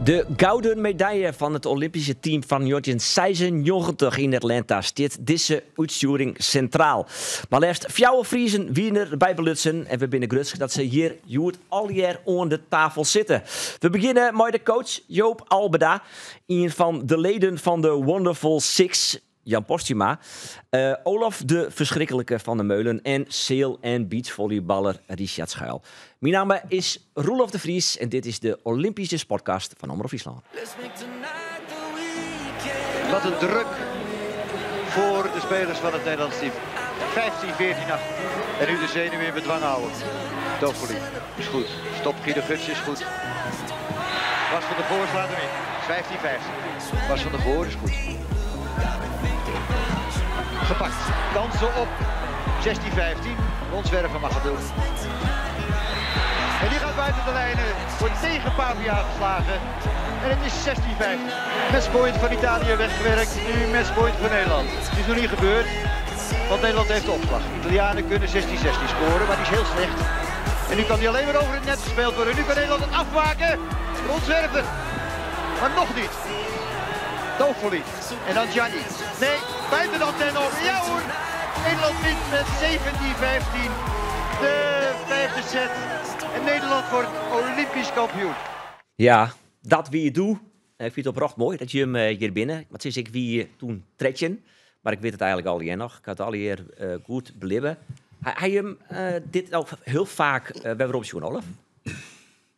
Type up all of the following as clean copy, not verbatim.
De gouden medalje fan it Olympyske team fan 1996 yn Atlanta stiet dizze útstjoering sintraal. Mar leafst fjouwer Friezen wiene der by belutsen en we binne grutsk dat se hjir hjoed allegear oan de tafel sitte. We begjinne mei de coach Joop Albeda, ien fan de leden fan de Wonderful Six. Jan Posthuma, Olaf de Verschrikkelijke van der Meulen en seil- en beachvolleyballer Richard Schuil. Myn namme is Roelof de Vries en dit is de Olympische Sportcast fan Omrop Fryslân. Wat een druk voor de spelers van het Nederlands team. 15, 14, 8. En nu de zenuwen in bedwang houden. Toffoli is goed. Stop Guido Guts is goed. Bas van der Goor slaat hem in. 15, 15. Bas van der Goor is goed. Gepakt. Kansen op 16, 15. Ron Zwerver mag het doen. En die gaat buiten de lijnen. Wordt tegen Pavia geslagen. En het is 16, 15. Matchpoint van Italië weggewerkt. Nu matchpoint voor Nederland. Het is nog niet gebeurd. Want Nederland heeft de opslag. Italianen kunnen 16, 16 scoren, maar die is heel slecht. En nu kan die alleen maar over het net gespeeld worden. Nu kan Nederland het afmaken. Ron Zwerver. Maar nog niet. Toffoli. En dan Gianni. Nee, buiten de antenne op. Ja hoor. Nederland wint met 17-15. De vijfde set. En Nederland wordt Olympisch kampioen. Ja, dat wie doe. Ik vind het oprecht mooi dat je hem hier binnen. Want sinds ik wie toen tretjen. Maar ik weet het eigenlijk al hier nog. Ik had het al hier goed belibben. Hij hem dit al heel vaak bij Rob Schoen, Olaf?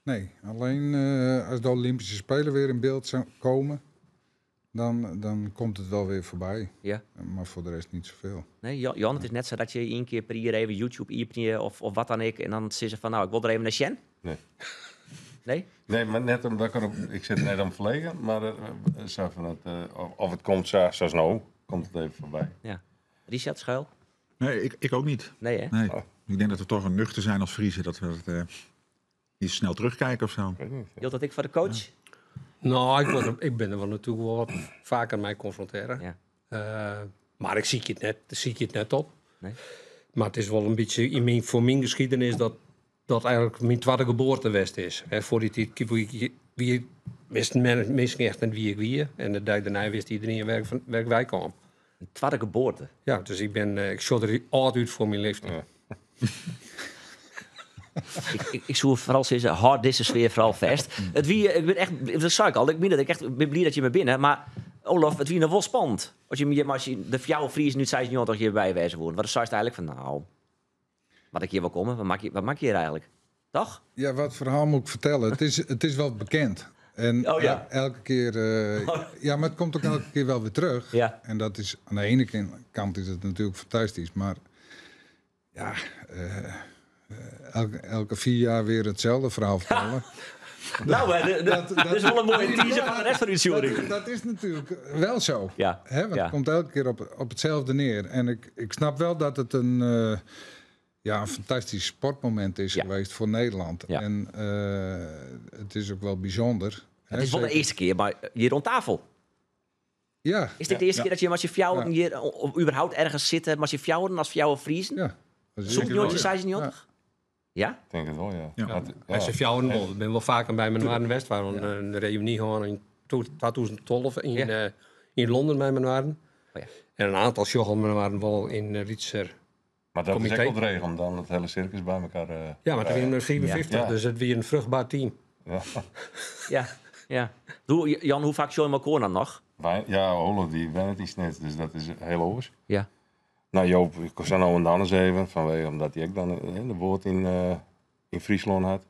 Nee, alleen als de Olympische Spelen weer in beeld zou komen, dan komt het wel weer voorbij. Maar voor de rest niet zoveel. Nee, Jan, het is net zo dat je één keer per jaar even YouTube iepje of wat dan ook. En dan zeggen ze van, nou, ik wil er even naar Sjen. Nee. Nee? Nee, maar net omdat ik erop, ik zit net om verlegen, maar zo van het of het komt zo, zoals nou, komt het even voorbij. Ja. Richard Schuil? Nee, ik ook niet. Nee, hè? Nee. Oh. Ik denk dat we toch een nuchter zijn als Friezen, dat we dat niet zo snel terugkijken of zo. Ik weet niet, ja. Hield dat ik voor de coach? Ja. Nou, ik ben er wel natuurlijk wel wat vaker mee confronteren. Maar ik zie het net, zie het net op. Nee. Maar het is wel een beetje in mijn, voor mijn geschiedenis dat eigenlijk mijn tweede geboorte west is. Hè, voor die tijd, wie wist men misschien echt niet wie ik wie. En de dag daarna wist iedereen waar wij kwamen. Een tweede geboorte? Ja, dus ik zat er oud uit voor mijn leeftijd. Ik zoek vooral sinds hard deze sfeer vooral vast. Het wie, ik ben echt, dat zei ik al, ik meen dat ik echt ben blij dat je me binnen, maar Olaf, het wie nog wel spannend. Als je, maar als je de jouw Fries nu zei, dat je bij wijze woont. Wat is het eigenlijk van, nou, wat ik hier wil komen, wat maak je hier eigenlijk? Toch? Ja, wat verhaal moet ik vertellen? Het is wel bekend. En elke keer ja, maar het komt ook elke keer wel weer terug. En dat is, aan de ene kant is het natuurlijk fantastisch, maar ja, elke 4 jaar weer hetzelfde verhaal vertellen. Nou, hè, dat is wel een mooie teaser van de rest van uw jury. Dat is natuurlijk wel zo. Hè, want het komt elke keer op hetzelfde neer. En ik snap wel dat het een fantastisch sportmoment is geweest voor Nederland. En het is ook wel bijzonder. Het is wel de Zeker. eerste keer, maar hier rond tafel. Is dit de eerste keer dat je met je fjouwen hier of überhaupt ergens zit, met je fjouwen als fjouwen Friezen? Ja, dat is Zoek zeker je wel, je ja. size niet op? Ja? Ik denk het wel, ja. Ja. Want, ja. Hij is fjouwen wel. Ik ben wel vaker bij mijn waren West, waar we een reunie hadden in 2012 in Londen bij mijn waren. En een aantal sjoggen waren wel in Rietser. Maar dat is Comité. ook wel dreig om dan het hele circus bij elkaar Ja, maar het was een 54, dus het was een vruchtbaar team. Ja, ja. Doe, Jan, hoe vaak show je elkaar dan nog? Wij, ja, Olaf, die wennet iets net, dus dat is heel oors. Nou, Joop, ik was nou en dan eens even, vanwege omdat hij ook dan de woord in Friesland had.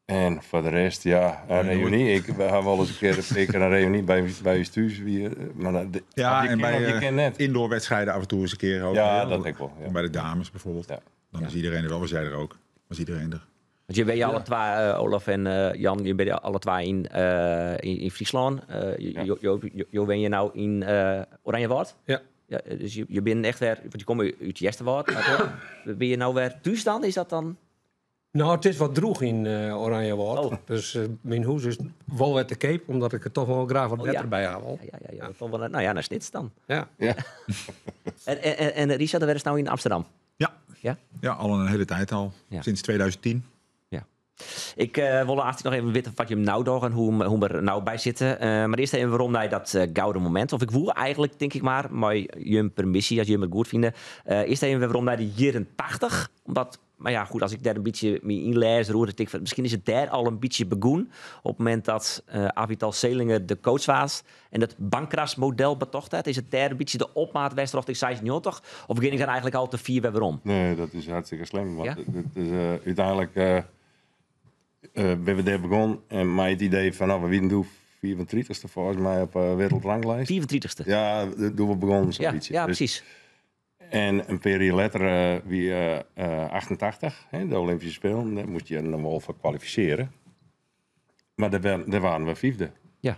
En voor de rest, ja, een reunie. Ik, we hebben wel eens een keer, een keer een reunie bij je thuis. Wie maar dat, de, Ja, je en ken bij, of je kent net. indoorwedstrijden af en toe eens een keer ook. Ja, hè? dat denk ik wel. Ja. Bij de dames bijvoorbeeld. Dan is iedereen er wel, was jij er ook. Was iedereen er. Want je bent je alle twee, Olaf en Jan, je bent alle twee in Friesland. Jo, ben je nou in Oranjewoud? Ja. Ja, dus je bent echt weer, want je komt uit Jesterwoud. Maar ben je nou weer thuis dan? Is dat dan? Nou, het is wat droeg in Oranjewoud. Dus mijn huis is wel uit de cape, omdat ik er toch wel graag wat wetter bij haal. Ja, ja, ja, ja. Toch wel, nou ja, naar Snits dan. En Richard, daar is nou in Amsterdam? Ja. Ja? Ja, al een hele tijd al. Sinds 2010. Ja. Ik wol aanst noch even witte wat jim no dogge en hoe we der no by sitte. Mar earst even werom nei dat gouden momint. Of ik woe eigentlik, tink ik mar, mei jim permissy, as jim it goed fine, earst even werom nei de jierren 80. Omdat, mar ja, goed, as ik dêr in bytsje my ynlês deroer, dan tink ik fan, miskien is it dêr al in bytsje begûn. Op it momint dat Avital Selinger de coach waard en it Bankrasmodel betocht hat, is it dêr in bytsje de opmaat west rjochting 96? Of gean ik dan eigentlik al te fier wer werom? Nee, dat is hartstikke slim. Want it is úteinlik binne we dêr begûn en mei it idee fan, no, we wienen doe 35ste folgens my op de wereldranglijst. 35ste? Ja, doe we begûnen sa'n bytsje. Ja, precies. En in pear jier letter wie 88, hè, de Olympische Spelen, dêr moast je noch wol foar kwalifisearje. Mar dêr waarden we fyfde.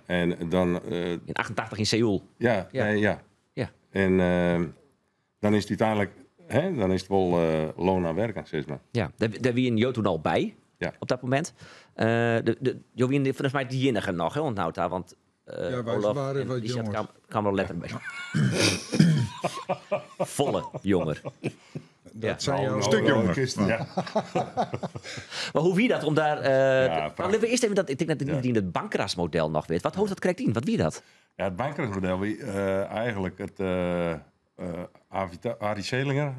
En dan, In 88 yn Seoul. Ja, nee, ja. En dan is it úteinlik, hè, dan is it wol loon aan werken, sis mar. Ja, dêr wienen jo toen al by op dat momint. Jo wienen folgens my de iennige noch, hè, oant no ta, want Ja, wy Olaf waren en wat Richard jonger. Kaam er letter by. Folle jonger. Dat zijn Nou, jouw nou, Stuk nou, jonger. kist, ja. Maar hoe wie dat om daar, Ja, maar laten we eerst even dat, ik denk dat iedereen het Bankrasmodel nog weet. Wat houdt dat correct in? Wat wie dat? Ja, het Bankrasmodel wie eigenlijk het Arie Selinger,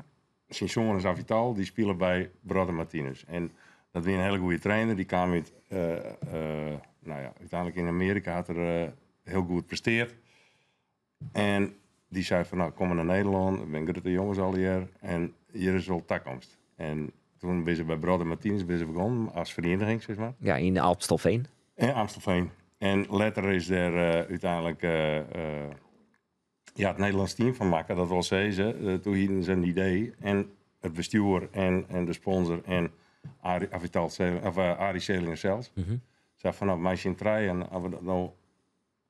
zijn zoon is Avital, die speelde bij Brother Martinus. En dat was een hele goede trainer. Die kwam uit nou ja, uiteindelijk in Amerika had er heel goed presteerd. En die zei van, nou, kom maar naar Nederland. Ik ben grote jongens al hier. En hier is wel toekomst. En toen ben ze bij Brother Martinus ben ze begonnen als vereniging, zeg maar. Ja, in Amstelveen. In Amstelveen. En later is er uiteindelijk het Nederlands team van maken. Dat was ze. Toen hadden ze een idee. En het bestuur en de sponsor en Arie, Avital Selinger, of Arie Selinger zelfs. Zei van, nou, mij zien treien en als we dat nou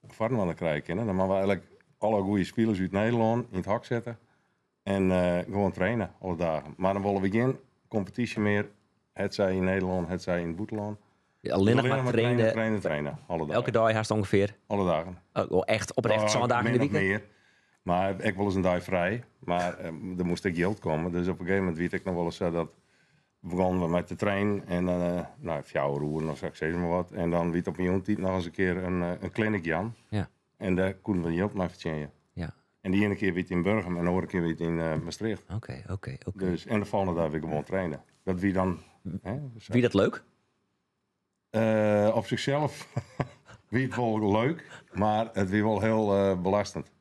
vorm krijgen kunnen, dan moeten we eigenlijk alle goede spelers uit Nederland in het hak zetten en gewoon trainen alle dagen. Maar dan willen we geen competitie meer, het zij in Nederland, het zij in het buitenland. Ja, alleen nog Alleen maar maar trainen. trainen, trainen, trainen. Alle dagen. Elke dag haast ongeveer. Alle dagen. Oh, oh, echt oprecht, Nou, zo'n dagen in de min of week? meer. Maar ik wil eens een dag vrij. Maar er moest ik geld komen. Dus op een gegeven moment weet ik nog wel eens dat begonnen we met de trein en nou, fjouwer roeren of zo, ik zeg maar wat. En dan weet op een tijd nog eens een keer een clinic Jan. En daar konden we geld mee verdienen. En die ene keer weet in Burgum en de andere keer weet in Maastricht. Dus, en de volgende dag weer gewoon trainen. Dat wie dan, hè, dus, Wie dat leuk? Op zichzelf wie het wel leuk, maar het wie wel heel belastend.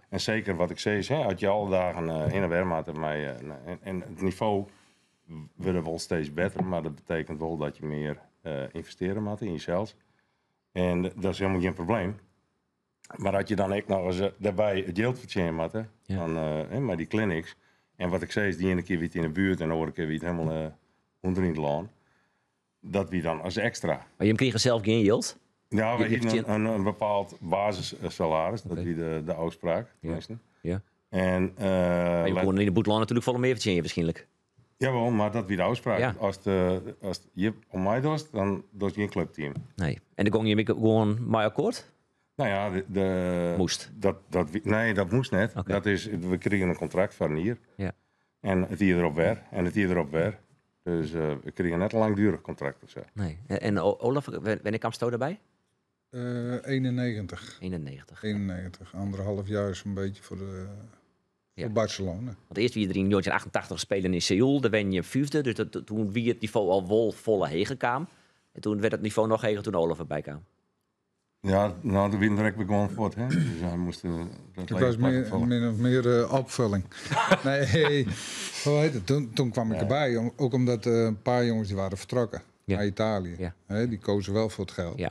En zeker wat ik zei is, hè, had je alle dagen in en weer maar mij en het niveau wordt wel steeds beter, maar dat betekent wel dat je meer investeren moet in jezelf. En dat is helemaal geen probleem. Maar had je dan ook nog eens daarbij het geld verdienen moet, hè, dan hè, maar die clinics. En wat ik zei is, die ene keer wie het in de buurt en de andere keer wie het helemaal onder in het land. Dat wie dan als extra. Maar je kreeg zelf geen geld? Ja, we Je hadden verdient een bepaald basissalaris. Dat wie de afspraak, tenminste. En Maar je kon in de boetland natuurlijk volle meer verdienen waarschijnlijk. Jawel, maar dat wie de afspraak. Als je om mij doet, dan doe je geen clubteam. Nee. En dan ging je gewoon maar akkoord? Nou ja, de, de, Moest. Dat, dat, nee, dat moest net. Dat is, we kregen een contract van hier. En het hier erop weer. En het hier erop weer. Dus we kregen net een langdurig contract of zo. Nee. En Olaf, wanneer kwam Sto daarbij? 91. 91. 91. Anderhalf jaar zo'n beetje voor Barcelona. Want eerst wie er in 1988 spelen in Seoul, daar ben je vijfde. Dus toen wie het niveau al wel volle hegen kwam. En toen werd het niveau nog heger toen Olaf erbij kwam. Ja, nou, de winter ik gewoon voort, hè. Dus hij moest dat Het was leven pakken vallen. min of meer opvulling. Nee, hoe heet het? Toen kwam ik erbij. Ook omdat een paar jongens die waren vertrokken naar Italië. Hè, die kozen wel voor het geld.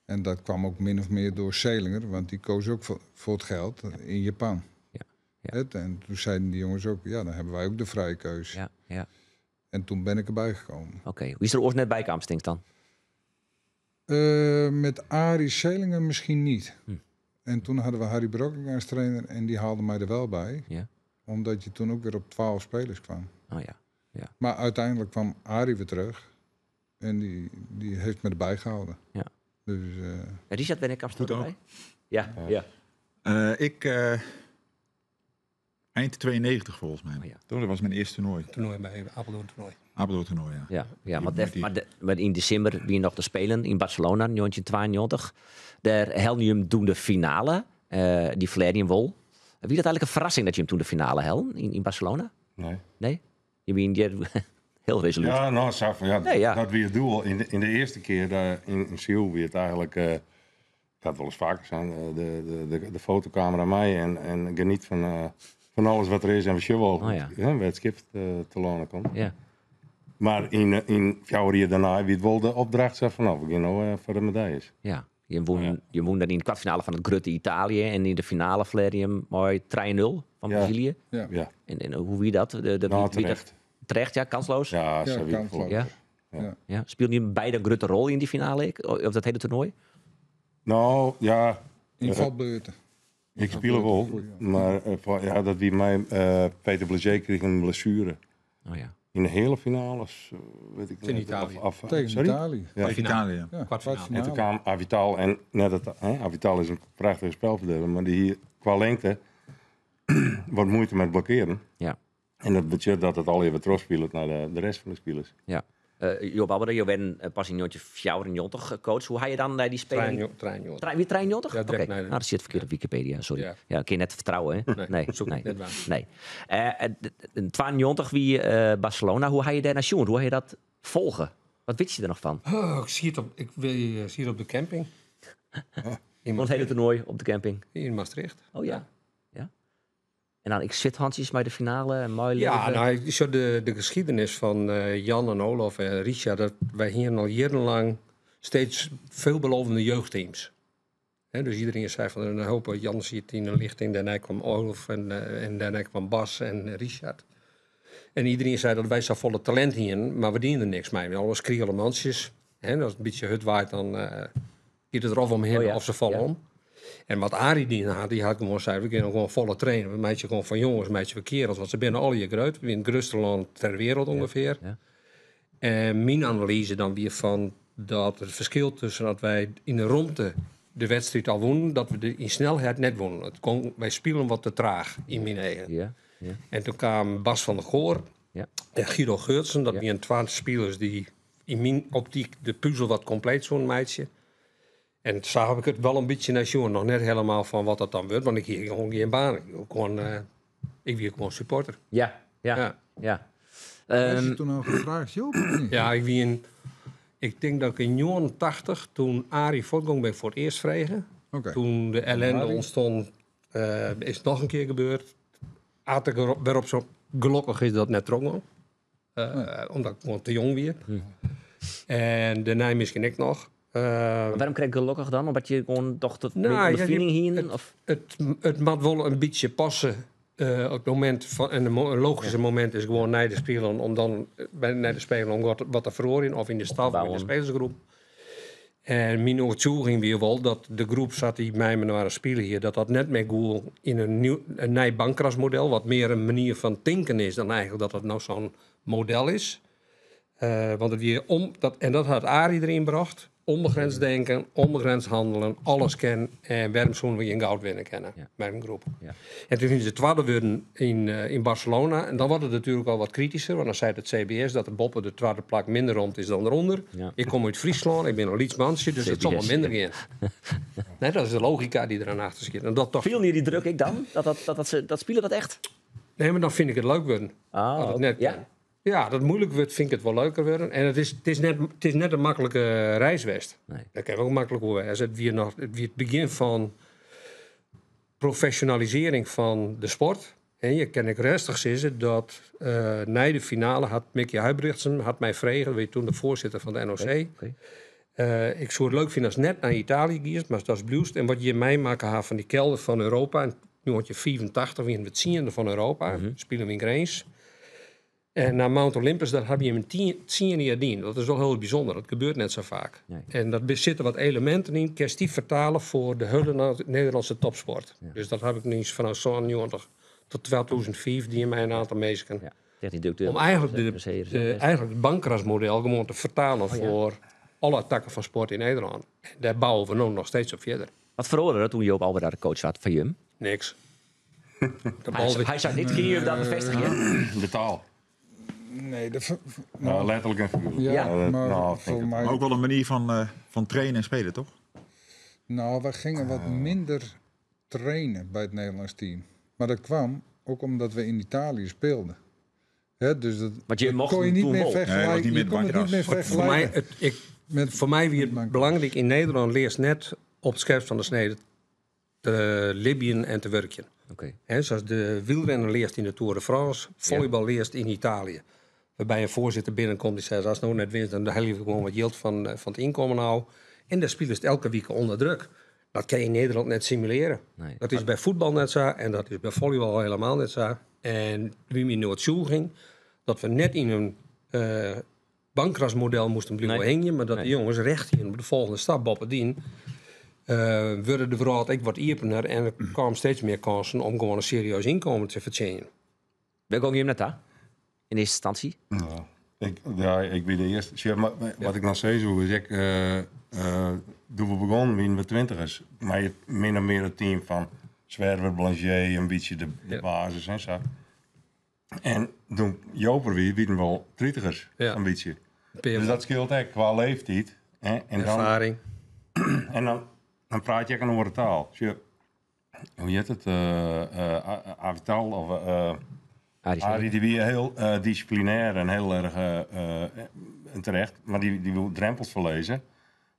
En dat kwam ook min of meer door Selinger, want die koos ook voor het geld in Japan. Hè, en toen zeiden die jongens ook, ja, dan hebben wij ook de vrije keus. En toen ben ik erbij gekomen. Oké, wie is er ooit net bij kwam, Stinks dan? Met Arie Selinger misschien niet. En toen hadden we Harry Brokking als trainer en die haalde mij er wel bij. Omdat je toen ook weer op 12 spelers kwam. Maar uiteindelijk kwam Arie weer terug. En die heeft me erbij gehouden. Dus Ja, Richard, ben ik kwam Goed erbij? ook. Ja, ja. Ik eind 92 volgens mij. Toch, dat was mijn eerste toernooi. Toernooi bij Apeldoorn toernooi. Apeldoorn toernooi, ja. Ja, ja, maar, def, maar, de, maar yn desimber wie noch de Spelen yn Barcelona, 1992. Dêr hellen jim toen de finale. Dy ferlearen jim wol. Wie dat eigenlik in ferrassing dat jim toen de finale hellen yn Barcelona? Nee. Nee? Je wienen hjir hiel resolút. Ja, no, sa fan, ja, nee, ja. dat wie it doel. Yn de earste kear yn Seoul wie it eigenlik, ik ha it wolris faker sein, de fotokamera mei en geniet fan alles wat der is en we sjogge wol, oh, ja, wêr't it skip telâne komt. Ja. Mar yn 4 jier dêrnei wie it wol de opdracht sa fan, no, we gean no foar de medaljes. Ja. Je wûn, ja. Je wûn dan yn de kwartfinale fan it grutte Italië en yn de finale ferlear je mei 3-0 fan Brazilië. Ja. Ja. En hoe wie dat? Nou, wie dat terecht, ja, kansloos? Ja, ja, kansloos. Ja. Ja. Ja. Spylden jim beide in grutte rol yn dy finale, of dat hiele toernoai? No, ja. Ynfalbeurten. Ik spile wol, mar ja, dat wie my. Peter Blazé krige in blessuere. Oh ja. Yn de heale finales, wit ik Tsjin Italië. Of, Tegen sorry? Italië. Ja. Tegen Italië. Ja, Kwartfinale. En toen kwam Avital en net het, hè, Avital is een prachtige spelverdeler, maar die hier qua lengte wat moeite met blokkeren. Ja. En dat betsjut dat it allegear wer trochspilet nei de rest fan de spilers. Ja. Joop Alberda, jo werden pas yn 1994 coach. Hoe ha je dan nei dy spelen? 93. Wie 93? Ja, direkt Oké. nei de- Nou, dat sit ferkeard op Wikipedia, sorry. Ja. Ja, kin je net fertrouwen, hè? Nee, Nee, soe ik nee. net dwaan. Nee. 92 wie Barcelona. Hoe ha je dêr nei sjoen? Hoe ha je dat folge? Wat wit je der noch fan? Oh, ik siet op, ik wie, siet op de camping. In het hele toernooi op de camping? In Maastricht. Oh ja. Ja. En dan ik swithantsjes bij de finale en mooi Ja, leven. nou, ik zo de geschiedenis van Jan en Olaf en Richard, dat wij hier al jarenlang steeds veelbelovende jeugdteams. Hè, dus iedereen zei van een hoop, Jan zit in een lichting, daarna kwam Olaf en daarna kwam Bas en Richard. En iedereen zei dat wij zo volle talent hier, maar we dienden niks mee. Alles kriele mansjes. Hè, als het een beetje hut waait, dan gaat het er of omheen Oh ja, of ze vallen ja. om. En wat Arie die had, die had gewoon zei, we kunnen gewoon volle trainen. We meidje gewoon van jongens, meidje van kerels, want ze binnen al je groot. We zijn het grootste land ter wereld ongeveer. ja. En mijn analyse dan weer van dat het verschil tussen dat wij in de ronde de wedstrijd al wonnen, dat we de in snelheid net wonnen. Het kon, wij spelen wat te traag in mijn eigen. Ja, ja. En toen kwamen Bas van der Goor Ja. en Guido Geurtsen. Dat Ja. waren 12 spelers die in mijn optiek de puzzel wat compleet zo'n meidje. En zo heb ik het wel een beetje naar jongen. Nog net helemaal van wat dat dan wordt. Want ik hier gewoon geen baan. Ik wil gewoon, ik ben gewoon supporter. Ja, ja, Ja. ja. Is je toen al gevraagd, Joop? of niet? Ja, ik wie in, ik denk dat ik in 89, toen Arie voortgong ben voor het eerst vregen. Oké. Toen de ellende Arie. ontstond, is het nog een keer gebeurd. Had ik erop, waarop zo gelukkig is dat net trok. Omdat ik gewoon te jong weer. En daarna misschien ik nog. Waarom kreeg ik gelukkig dan? Omdat je gewoon toch tot Nou, meer ja, ondervinding hier? Of? Het moet wel een beetje passen. Op het moment van, en een logische moment is gewoon naar de spelen om dan bij naar de spelen om wat te verloren of in de staf of in de bouwen. spelersgroep. En mijn overtuiging weer wel dat de groep zat die mij met waren spelen hier, dat dat net met Google in een nieuw een nieuw bankrasmodel, wat meer een manier van denken is dan eigenlijk dat dat nou zo'n model is. Want het weer om, dat, en dat had Arie erin gebracht. Onbegrensd denken, onbegrensd handelen, alles kennen. En waarom zouden we geen goud winnen kennen met een groep. Ja. En toen ze tweede worden in Barcelona. En dan wordt het natuurlijk al wat kritischer. Want dan zei het CBS dat de Boppen de tweede plak minder rond is dan eronder. Ja. Ik kom uit Friesland, ik ben een Lietsmansje, dus het zal wel CBS, minder gaan. Nee, dat is de logica die eraan achter zit. En dat toch... Viel niet die druk ik dan? Dat spelen dat echt? Nee, maar dan vind ik het leuk worden. Ah, Dat het oké. net Ja? kan. Ja, dat moeilijk wordt, vind ik het wel leuker worden. En het is net een makkelijke reis geweest. Nee. Dat kan ook makkelijk worden. Het weer nog, het weer het begin van professionalisering van de sport. En je kan ik rustig zeggen dat na de finale had Mickey Huibrechtsen had mij vregen, weet je, toen de voorzitter van de NOC. Oké. Ik zou het leuk vinden als net naar Italië giest, maar dat is bluest. En wat je mij maken haar van die kelder van Europa. En nu had je 84, wie in het ziende van Europa, spelen we in Grains. En naar Mount Olympus, daar heb je hem 10 jaar dien. Dat is wel heel bijzonder, dat gebeurt net zo vaak. Nee. En dat zitten wat elementen in, kun je die vertalen voor de hele Nederlandse topsport. Ja. Dus dat heb ik nu vanaf zo'n 90 tot 2005, die in mij een aantal mensen. Ja. Technisch directeur. Om eigenlijk, NOC, eigenlijk het bankrasmodel gewoon te vertalen Oh, ja. voor alle takken van sport in Nederland. En daar bouwen we nu nog steeds op verder. Wat verloren dat toen Joop Alberda de coach had van Jum? Niks. De Hij, bal hij zou niet, kun je dat bevestigen? De taal. Nee, dat, Nou, letterlijk en figuurlijk. Ja, dat- maar nou, vind ik volgens het mij- Maar ook wel een manier van trainen en spelen, toch? Nou, wij gingen wat minder trainen bij het Nederlands team. Maar dat kwam ook omdat we in Italië speelden. Hè, dus dat, Want je dat mocht kon je niet toen meer wel. Nee, het was vergelijken. niet meer je kon het niet meer bankras. Voor mij, vergelijken. het, ik, Met, voor mij wie het met belangrijk in Nederland leert net op het scherpst van de snede te Libiën en te werken. Oké. Hè, zoals de wielrenner leert in de Tour de France, volleybal leert in Italië. Waarbij een voorzitter binnenkomt die zegt, als het nou net wint, dan haal je gewoon wat geld van het inkomen nou. En daar spelen ze het elke week onder druk. Dat kan je in Nederland net simuleren. Nee. Dat is bij voetbal net zo en dat is bij volleybal helemaal net zo. En wie in Noord-Zoel ging, dat we net in een bankrasmodel moesten blijven Nee. hangen, maar dat Nee. de jongens recht hier op de volgende stap bovendien. Worden de wereld ik wat iepener en er kwamen steeds meer kansen om gewoon een serieus inkomen te verdienen. Waar ging je hem naartoe? In eerste instantie? Ja, ik ben de eerste. Zie je, maar wat ik nog steeds doe, is ik, toen we begonnen, waren we twintigers. Maar je min of meer het team van Zwerver, Blanchet, een beetje de basis en zo. En toen Joper wie, waren we wel twintigers, een beetje. Dus dat scheelt ook qua leeftijd. Hè? En dan, Ervaring. en dan praat je ook een andere taal. Zie je, hoe heet het? Avital of... Arie Arie, die wie heel disciplinair en heel erg en terecht, maar die wil drempels verlezen.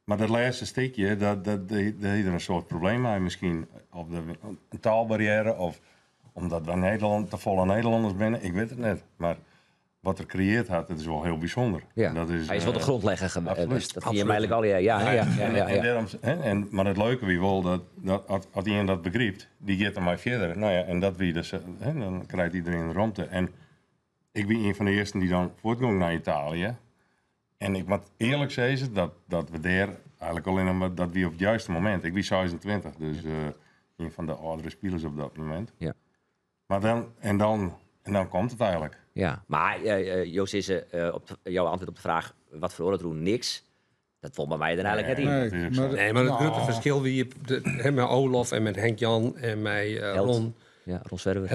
Maar dat laatste stukje, dat heeft er een soort probleem mee misschien. Of een taalbarrière, of omdat wij Nederland, te volle Nederlanders binnen, ik weet het net. Maar wat er creëerd had, dat is wel heel bijzonder. Ja. Dat is, Hij is wel de grondlegger absoluut. geweest. Dat vind je hem eigenlijk al. Ja, ja, ja, ja, ja, En ja. daarom, hè, en, maar het leuke wie wel, dat als iemand dat begrijpt, die gaat er maar verder. Nou ja, en dat wie dus, hè, dan krijgt iedereen ruimte. En ik ben een van de eersten die dan voortging naar Italië. En ik moet eerlijk zeggen dat we daar eigenlijk alleen maar dat we op het juiste moment. Ik was 26, dus een van de oudere spelers op dat moment. Ja. Maar dan komt het eigenlijk. Ja, maar Joost is, op jouw antwoord op de vraag wat verloren doen, niks. Dat vond bij mij er eigenlijk net in. Nee, dat is ook zo. maar, Nee, maar het Nou, grote verschil wie je, hè, met Olaf en met Henk-Jan en met Held. Ron, Ja, Ron Zwerver.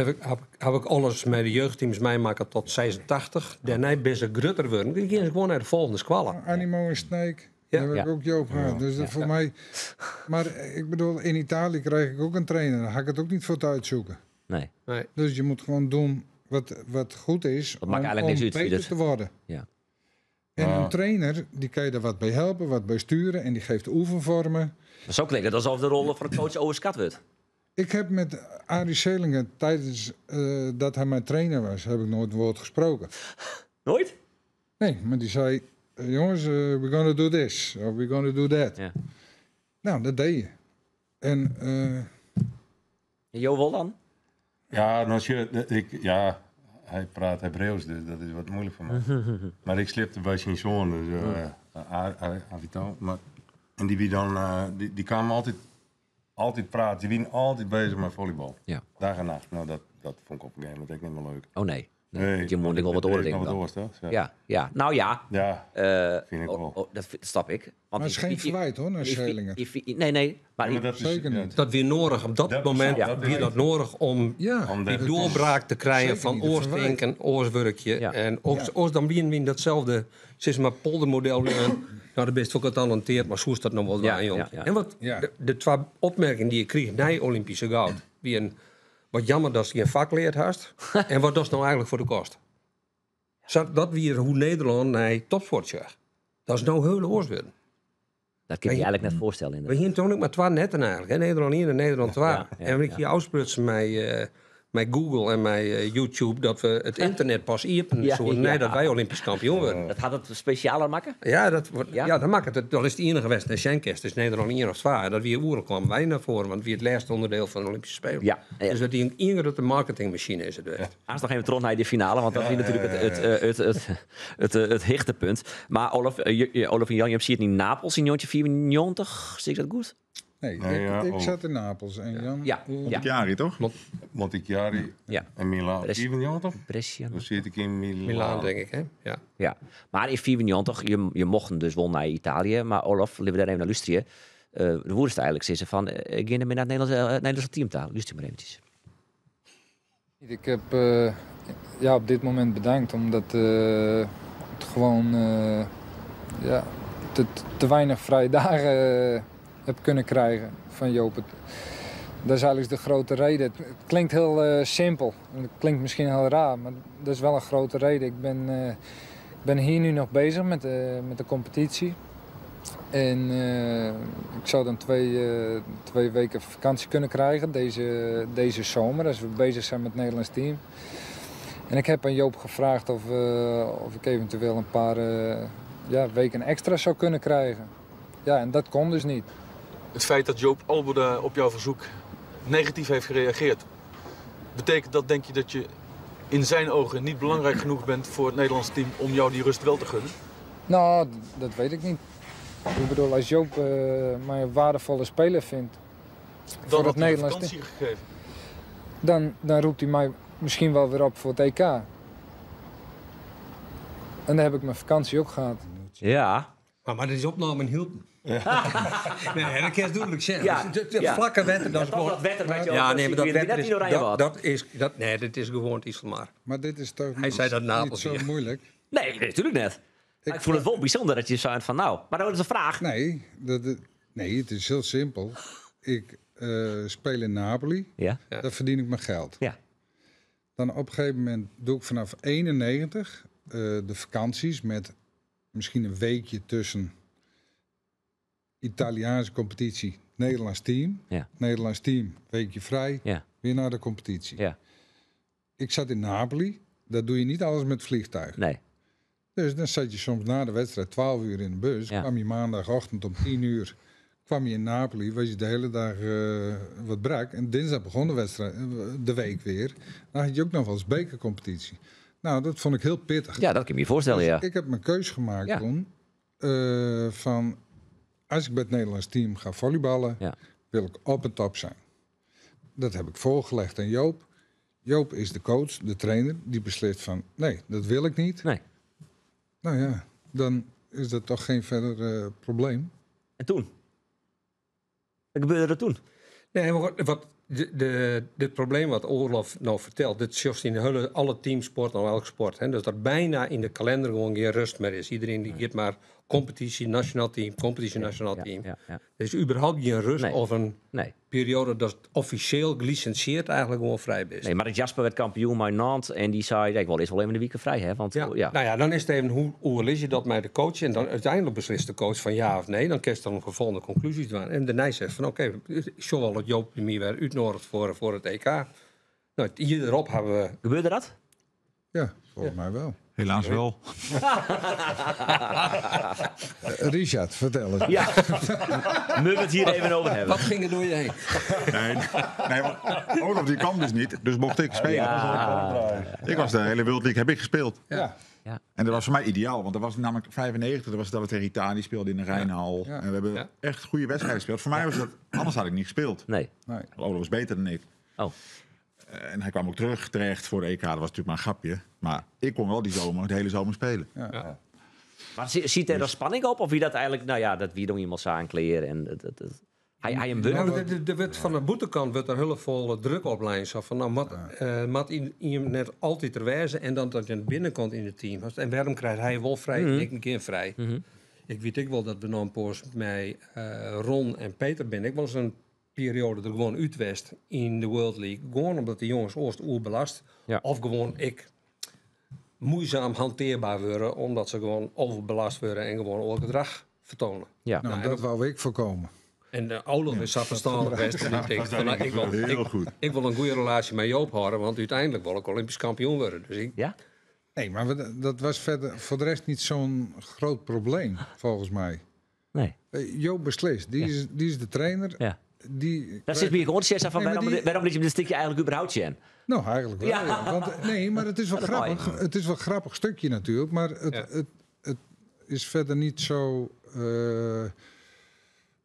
heb ik alles met de jeugdteams meemaken tot 86. Daarna ben ze grutter worden. Die gingen ze gewoon naar de volgende squallen. Animo en Snake. Ja. Daar heb ik Ja. ook Joop gehad. Dus dat voor mij. Maar ik bedoel, in Italië kreeg ik ook een trainer. Daar had ik het ook niet voor te uitzoeken. Nee. Nee. Dus je moet gewoon doen wat goed is Dat maakt om, eigenlijk om niks uit, beter dat- te worden. Ja. En Ja. een trainer, die kan je daar wat bij helpen, wat bij sturen. En die geeft oefenvormen. Maar zo klinkt het alsof de rol van de coach overschat wordt. Ik heb met Arie Selinger tijdens dat hij mijn trainer was, heb ik nooit een woord gesproken. Nooit? Nee, maar die zei, jongens, we're gonna do this, or we're gonna do that. Ja. Nou, dat deed je. En Jo Wol dan? Ja, nou, ja, hij praat Hebreeuws, dus dat is wat moeilijk voor mij. Maar ik slipte bij zijn zoon, dus Avital. Maar, en die, wie dan, die kwamen altijd praten. Die waren altijd bezig met volleybal. Ja. Dag en nacht. Nou, dat vond ik op een gegeven moment ook niet meer leuk. Oh nee. Nee, je moet wel wat dat oren is denk ik nog wat dan. oors, toch? Ja. Ja, ja. Nou ja. Ja, vind ik wel. Oh, dat snap ik. Want maar het is geen verwijt hoor, naar Selinger. Nee, nee. Maar, Ja, maar dat is, Zeker ja, niet. Dat weer nodig op dat, Dat- moment, ja, dat weer is- dat nodig om Ja, Om die de- doorbraak te krijgen zeker van niet een oorsdenken, oorswerkje. Ja. En oors dan wie in datzelfde, zeg maar, poldermodel. Nou, dat best ook getalenteerd, maar zo is dat nog wel waar, jong. ja. En wat Ja. de twee opmerkingen die ik kreeg na Olympische goud, wie een, wat jammer dat ze geen vak leert hast. en wat dat is nou eigenlijk voor de kost. Zo, dat weer hoe Nederland naar topsport zegt. Dat is nou heel oors worden. dat kun je je eigenlijk net voorstellen. We Inderdaad. hier toen ook maar twee netten eigenlijk. Hè? Nederland 1 en Nederland 2. Ja, ja, en ik ja. hier uitsprutsen met Google en met YouTube dat we het internet pas iepen Ja, zo ja. nee, dat wij Olympisch kampioen worden. Dat gaat het specialer maken? Ja, dat, wordt, Ja? ja? dat maakt het. Dat is het enige wedstrijd. Schenkest is Nederland 1 of 2. Dat we hier oeren kwamen wij naar voren, want wie het laatste onderdeel van de Olympische Spelen. Ja. Dus dat die een enige marketingmachine is het werd. Haast nog even terug naar de finale, want dat is natuurlijk het hichtepunt. Maar Olaf, Olaf en Jan, je ziet het in Napels in 1994, zie ik dat goed? Nee, Nee, ik, ja, ik oh. zat in Napels en Jan... Ja, ja. Montichiari, toch? Montichiari Ja. en Milaan. 94? Brescia. Dan zit ik in Milaan. Milaan, denk ik, hè? Ja. Ja, maar in 94, je mocht dus wel naar Italië, maar Olaf, liever daar even naar luisteren. De woerste eigenlijk, zei ze van, ik ga naar het Nederlandse team taal. Luister maar eventjes. Ik heb Ja, op dit moment bedankt, omdat het gewoon ja, te weinig vrije dagen heb kunnen krijgen van Joop. Dat is eigenlijk de grote reden. Het klinkt heel simpel. Het klinkt misschien heel raar, maar dat is wel een grote reden. Ik ben hier nu nog bezig met de competitie. En ik zou dan 2 weken vakantie kunnen krijgen deze zomer, als we bezig zijn met het Nederlands team. En ik heb aan Joop gevraagd of ik eventueel een paar weken extra zou kunnen krijgen. Ja, en dat kon dus niet. Het feit dat Joop Alberda op jouw verzoek negatief heeft gereageerd, betekent dat, denk je, dat je in zijn ogen niet belangrijk genoeg bent voor het Nederlands team om jou die rust wel te gunnen? Nou, dat weet ik niet. Ik bedoel, als Joop mij een waardevolle speler vindt dan voor het Nederlands team, gegeven. Dan roept hij mij misschien wel weer op voor het EK. En dan heb ik mijn vakantie ook gehad. Ja. Maar deze opname hielp. Ja. Nee, dat kan je duidelijk zeggen. Ja. De vlakke wetter, dat is gewoon... Dat wetter wat je ja, nee, maar dat wetter is... Dat, nee, dat is gewoon het Iselmar. Maar dit is toch Hij zei dat niet zo moeilijk? Nee, natuurlijk net. Ik voel het wel bijzonder dat je zei van nou... Maar dat is een vraag. Nee, nee, het is heel simpel. Ik speel in Napoli. Ja. Daar verdien ik mijn geld. Ja. Dan op een gegeven moment doe ik vanaf 91 de vakanties met misschien een weekje tussen Italiaanse competitie, Nederlands team. Ja. Nederlands team, weekje vrij, ja. Weer naar de competitie. Ja. Ik zat in Napoli, dat doe je niet alles met vliegtuig. Nee. Dus dan zat je soms na de wedstrijd 12 uur in de bus. Ja. Kwam je maandagochtend om 10 uur, kwam je in Napoli, was je de hele dag wat brak. En dinsdag begon de wedstrijd, de week weer. Dan had je ook nog wel eens bekercompetitie. Nou, dat vond ik heel pittig. Ja, dat kan ik me voorstellen, dus ja. Ik heb mijn keus gemaakt toen van... Als ik bij het Nederlands team ga volleyballen, ja. wil ik op en top zijn. Dat heb ik voorgelegd aan Joop. Joop is de coach, de trainer, die beslist van... nee, dat wil ik niet. Nee. Nou ja, dan is dat toch geen verder probleem. En toen? Wat gebeurde er toen? Nee, maar wat dit probleem wat Olaf nou vertelt... dit is in alle teamsporten, of elke sport. Hè, dus dat bijna in de kalender gewoon geen rust meer is. Iedereen die gaat maar competitie, nationaal team, competitie, nationaal team. Ja, ja. Er is überhaupt geen rust nee. of een nee. periode dat officieel gelicenseerd eigenlijk gewoon vrij is. Nee, maar Jasper werd kampioen bij Nantes en die zei, ik wil eerst wel even de weekend vrij, hè? Want, ja. Ja. Nou ja, dan is het even, hoe lees je dat met de coach? En dan uiteindelijk beslist de coach van ja of nee. Dan kun je dan volgende conclusies doen. En de Nij zegt van oké, okay, dat Joop meer weer uitnodigt voor het EK. Nou, hierop hebben we... Gebeurde dat? Ja, volgens mij wel. Helaas wel. Richard, vertel eens. Ja, we het hier even over hebben. Wat ging er door je heen? Nee, want Olaf die kwam dus niet, dus mocht ik spelen. Ja. Ik was de hele World League, heb ik gespeeld. Ja. Ja. En dat was voor mij ideaal, want dat was namelijk 95, dat was dat we tegen Italië speelden in de Rijnhal. Ja. En we hebben echt goede wedstrijden gespeeld. Voor mij was dat, anders had ik niet gespeeld. Nee. Want Olaf was beter dan ik. Oh. En hij kwam ook terug terecht voor de EK. Dat was natuurlijk maar een grapje. Maar ik kon wel die zomer, de hele zomer spelen. Ja. Ja. Maar ziet er dan spanning op? Of wie dat eigenlijk, nou ja, dat wie dan iemand zou aankleden en dat, hij hem Nou, er werd van de boetekant werd er heel veel druk op lijn. Zo van, nou, mat iemand net altijd er wijzen en dan dat je aan de binnenkant in het team was. En waarom krijgt hij wel vrij en ik een keer vrij? Mm-hmm. Ik weet ik wel dat we nou een poos met Ron en Peter ben. Ik was een periode er gewoon uit West in de World League. Gewoon omdat de jongens oost oerbelast. Ja. Of gewoon ik moeizaam hanteerbaar worden, omdat ze gewoon overbelast worden en gewoon oorgedrag vertonen. Ja. Nou, dat wou ik voorkomen. En de Olaf is zo verstandig geweest. En ik denk van, nou, heel goed. ik wil een goede relatie met Joop houden, want uiteindelijk wil ik Olympisch kampioen worden. Dus ik... Ja? Nee, maar dat was verder voor de rest niet zo'n groot probleem, volgens mij. Nee. Joop beslist, die is de trainer. Ja. Die dat zit meer gewoon zeggen van, waarom, nee, waarom liet je hem dit stukje eigenlijk überhaupt zien? Nou, eigenlijk wel. Ja. Ja. Want, nee, maar het is wel grappig. Het is wel een grappig stukje natuurlijk, maar het is verder niet zo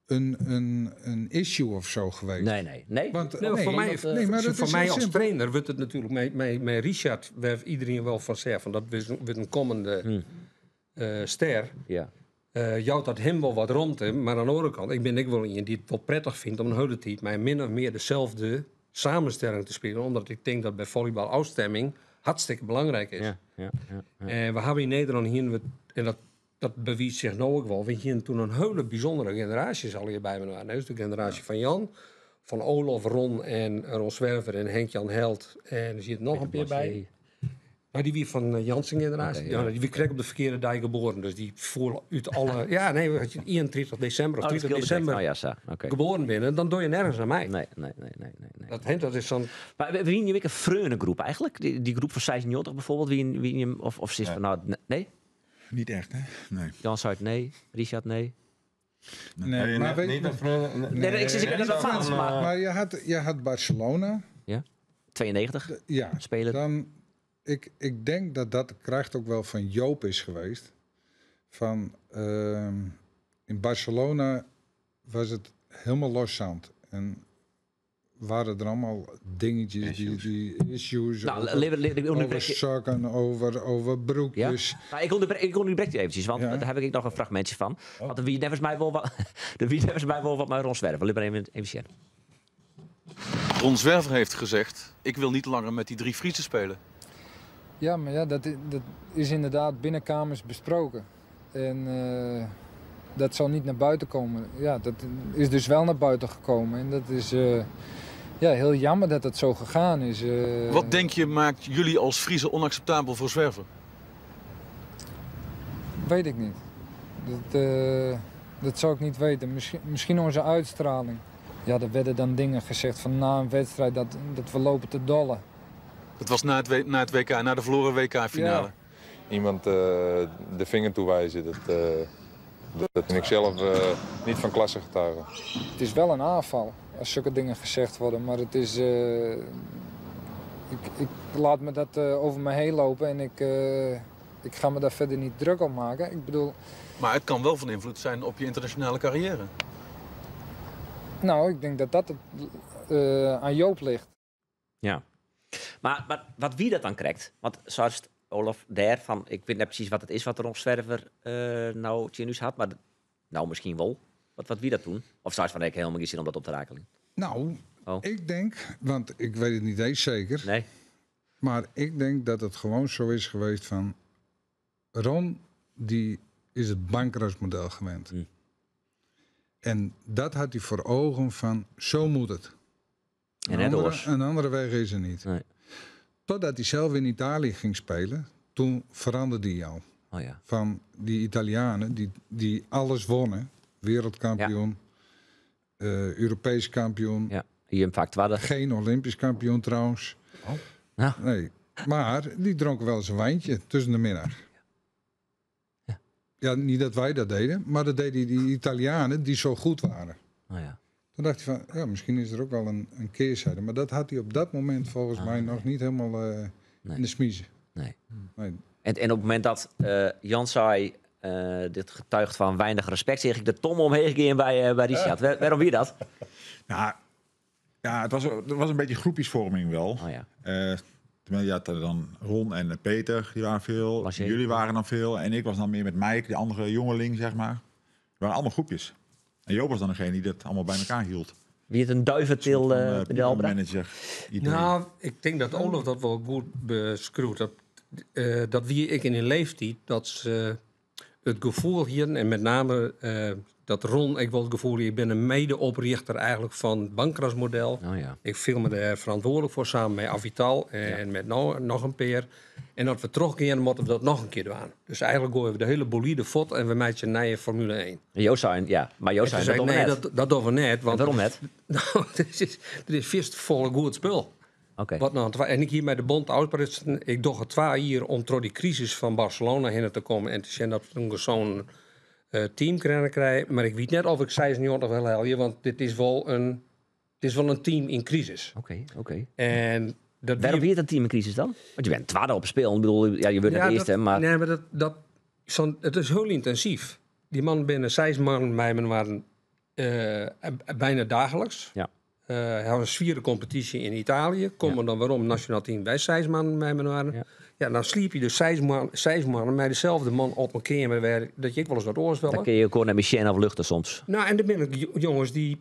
een issue of zo geweest. Nee. Want, nee, voor mij, nee, maar dat voor is mij als trainer wordt het natuurlijk met Richard, waar iedereen wel van zegt van dat wordt een komende ster. Ja. Jouwt dat hem wel wat rond, maar aan de andere kant, ik ben ik wel iemand die het wel prettig vindt om een hele tijd maar min of meer dezelfde samenstelling te spelen, omdat ik denk dat bij volleybal afstemming hartstikke belangrijk is. Ja. En we hebben in Nederland hier, we, en dat bewijst zich nou ook wel, we hier toen een hele bijzondere generatie al hier bij me waren. Dus de generatie van Jan, van Olaf, Ron en Ron Zwerver en Henk-Jan Held. En er zit nog een paar bij. Maar die wie van Jansen generatie. Oké, ja. ja. die wie kreeg op de verkeerde dag geboren. Dus die voel uit alle... Ja, nee, als je 31 december of Oh, dat 30 scheelde direct. december Oh ja, zo. Oké. geboren bent, dan doe je nergens naar mij. Nee. Dat is zo'n... Maar wie je een freune groep eigenlijk? Die groep van 96 bijvoorbeeld? Wie, of is van nou, nee? Niet echt, hè? Nee. Jan zei nee, Richard nee. Nee, maar weet niet een Nee, nee, ik zeg dat dat van, maar Maar je had Barcelona. 92 Ja, spelen. dan, ik denk dat dat de kracht ook wel van Joop is geweest. Van, in Barcelona was het helemaal loszand. En waren er allemaal dingetjes, die issues Nou, over sokken, over broekjes. Nou, ik onderbreek je eventjes, want Ja. daar heb ik nog een fragmentje van. Want er wie nevens mij wel wat, er wie nevens mij wel wat met Ron Zwerver. Laat maar even zien. Ron Zwerver heeft gezegd, ik wil niet langer met die drie Friesen spelen. Ja, maar ja, dat is inderdaad binnen kamers besproken. En dat zal niet naar buiten komen. Ja, dat is dus wel naar buiten gekomen. En dat is ja, heel jammer dat het zo gegaan is. Wat denk je maakt jullie als Friesen onacceptabel voor Zwerver? Weet ik niet. Dat zou ik niet weten. Misschien onze uitstraling. Ja, er werden dan dingen gezegd van na een wedstrijd dat we lopen te dollen. Dat was na het WK, na de verloren WK-finale. Ja. Iemand de vinger toewijzen, dat vind ik zelf niet van klasse getuigen. Het is wel een aanval als zulke dingen gezegd worden, maar het is. Ik laat me dat over me heen lopen en ik ga me daar verder niet druk om maken. Ik bedoel, Maar het kan wel van invloed zijn op je internationale carrière. nou, ik denk dat dat het, aan Joop ligt. Ja. Maar wat wie dat dan krijgt? Want zoals Olaf daar van, ik weet net precies wat het is wat Ron Zwerver nou Tjenus had, maar nou misschien wel. Wat wie dat doen? Of zou je van ik helemaal geen zin om dat op te rakelen? Nou, Oh. ik denk, want ik weet het niet eens zeker. Nee. Maar ik denk dat het gewoon zo is geweest van... Ron, die is het bankrasmodel gewend. En dat had hij voor ogen van, zo moet het. En een, andere, een andere weg is er niet. Nee. Totdat hij zelf in Italië ging spelen, toen veranderde hij al. Oh ja. Van die Italianen die alles wonnen. Wereldkampioen, Europees kampioen. Ja, hier vaak tweede. Geen Olympisch kampioen trouwens. Oh. Ja. Nee. Maar die dronken wel eens een wijntje tussen de middag. Ja. Ja, niet dat wij dat deden, maar dat deden die Italianen die zo goed waren. Oh ja. Toen dacht hij van, ja, misschien is er ook wel een keerzijde. Maar dat had hij op dat moment volgens mij nog niet helemaal Nee. in de smiezen. Nee. Nee. En op het moment dat Jan zei, dit getuigt van weinig respect, zeg ik de tom omheen gaan bij Richard. Waarom wie dat? Nou, ja, het was een beetje groepjesvorming wel. Oh ja. Tenminste, je had er dan Ron en Peter, die waren veel. Jullie waren dan veel. En ik was dan meer met Mike, die andere jongeling, zeg maar. Het waren allemaal groepjes. En Joop was dan degene die dat allemaal bij elkaar hield. Wie het een duiventil, meneer Albrecht? manager. idee. Nou, ik denk dat Olaf dat wel goed beschrijft. Dat wie ik in een leeftijd, dat ze het gevoel hier, en met name dat Ron, ik wel het gevoel, ik ben een medeoprichter eigenlijk van het Bankrasmodel. Oh ja. Ik voel me daar verantwoordelijk voor samen met Avital en met nog een peer. En dat we teruggaan, moeten we dat nog een keer doen. Dus eigenlijk gooien we de hele bolide fot en we maken een nieuwe Formule 1. Joost zei, ja, maar Joost zei dat nee, net. dat doen we net. Want En waarom net? Nou, er is vist volle goed spul. Oké. Wat nou, en ik hier bij de Bond uitpristen, ik doe het 2 jaar om door die crisis van Barcelona heen te komen en te zien dat we zo'n team kunnen krijgen. Maar ik weet net of ik 96 wel helje, want dit is wel een, het is wel een team in crisis. Oké. En dat Waarom wie het een team in crisis dan? Want je bent tweede op speel. Ik bedoel, ja, je wordt het eerste, maar... Nee, maar het is heel intensief. Die man binnen 6 man bij me waren bijna dagelijks. Ja. Hij was een vierde competitie in Italië. Komen dan waarom nationaal team bij 6 man bij me waren. Ja. Ja, dan sliep je dus 6 man met dezelfde man op een kamer waar dat je ik wel eens wat oors Dan kun je gewoon naar Michel of luchten soms. Nou, en er ben ik jongens die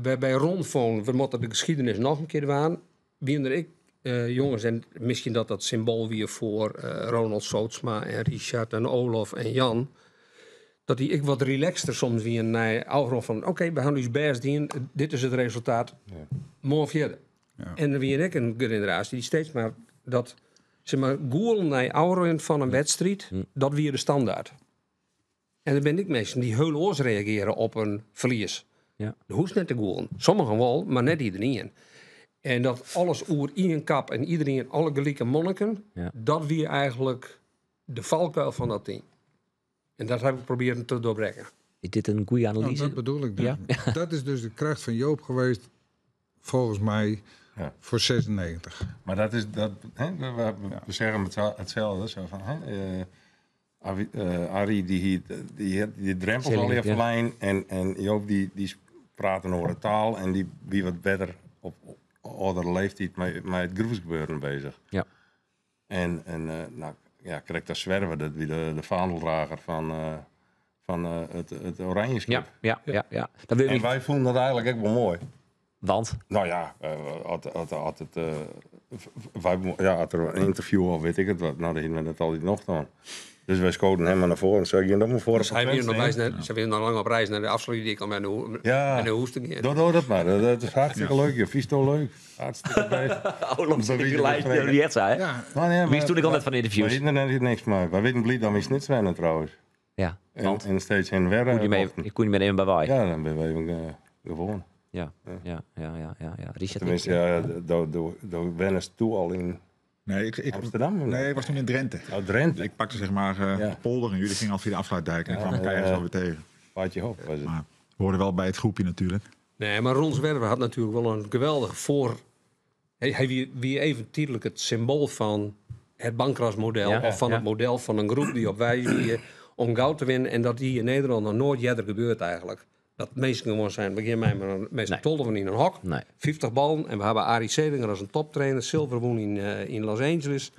bij Ron vonden, we moeten de geschiedenis nog een keer waan. Wie er ik Jonges, en miskien dat dat symboal wie foar Ronald Sootsma en Richard en Olof en Jan, dat dy ek wat relaxter soms wienen nei ôfrûn fan oké, we hawwe ús bêst dien, dit is it resultaat, moarn fierder. En der wie ek in generaasje dy't steeds mar dat, zeg maar, gûlen nei ôfrin fan in wedstriid, dat wie de standaard. En der binne ek minsken dy't hiel oars reagearje op in ferlies. Der hoecht net te gûlen. Sommigen wol, mar net iderien. En dat alles oer ien kap en iderien alle gelike monniken, dat wie eigenlik de falkuil fan dat team. En dat ha ik probearre te doorbrekken. Is dit in goede analyse? Nou, dat bedoel ik dus. Dat is dus de kracht van Joop geweest, volgens mij, voor 96. Maar dat is, dat, hè, we zeggen hetzelfde. Zo van, hè, Arie die die drempels al even lijn en Joop die praat een andere taal en die wie wat beter op oudere leeftijd met het groepsgebeuren bezig. En nou, ja, krijgt dat Zwerver, dat wie de vaandeldrager van het Oranje schip. Dat wil En ik wij vonden dat eigenlijk ook wel mooi. Want? Nou ja, had, had, had het, wij mo-, ja, had er een interview of weet ik het wat, nou, daar hadden we dat altijd nog dan. Dus wij schoten hem maar naar voren. Zeg je dat maar voor Dus op hij het wil nog punt reis staan? naar, ze willen nog lang op reis naar de afsluitdijk om naar de naar de hoes te gaan. Doe, doe dat maar. Dat is hartstikke leuk. Je vies toch leuk. Hartstikke best. Oh, Lom, Dat zit weet ik je lijst wel. die het zei, hè? Ja. Maar nee, Wie maar is toen ik al net van interviews? Wij weten er niks mee. Wij weten blij dat we in Snits wennen trouwens. Ja, En want? steeds in Werre Kon je mee, mochten. ik kon je met even bij wij. Ja, dan ben we even gewoon. Ja, Ja. ja, ja, ja, ja, ja. Richard, Tenminste, ik- ja, daar wennen ze toe al in Nee, Amsterdam, of ik was toen in Drenthe. Oh, Drenthe. Ik pakte de polder en jullie gingen al via de afsluitdijk. En ik kwam elkaar ergens alweer tegen. Paardje hop was het. Maar we hoorden wel bij het groepje natuurlijk. Nee, maar Ron Zwerver had natuurlijk wel een geweldige voor... Hij wie even tijdelijk het symbool van het Bankrasmodel. Of van het model van een groep die op wijze wie om goud te winnen. En dat die in Nederland nog nooit eerder gebeurt eigenlijk. Dat mensen gewoon zijn, begin mij maar een, met z'n tolven in een hok. 50 ballen. En we hebben Arie Selinger als een toptrainer. Zilver won in Los Angeles.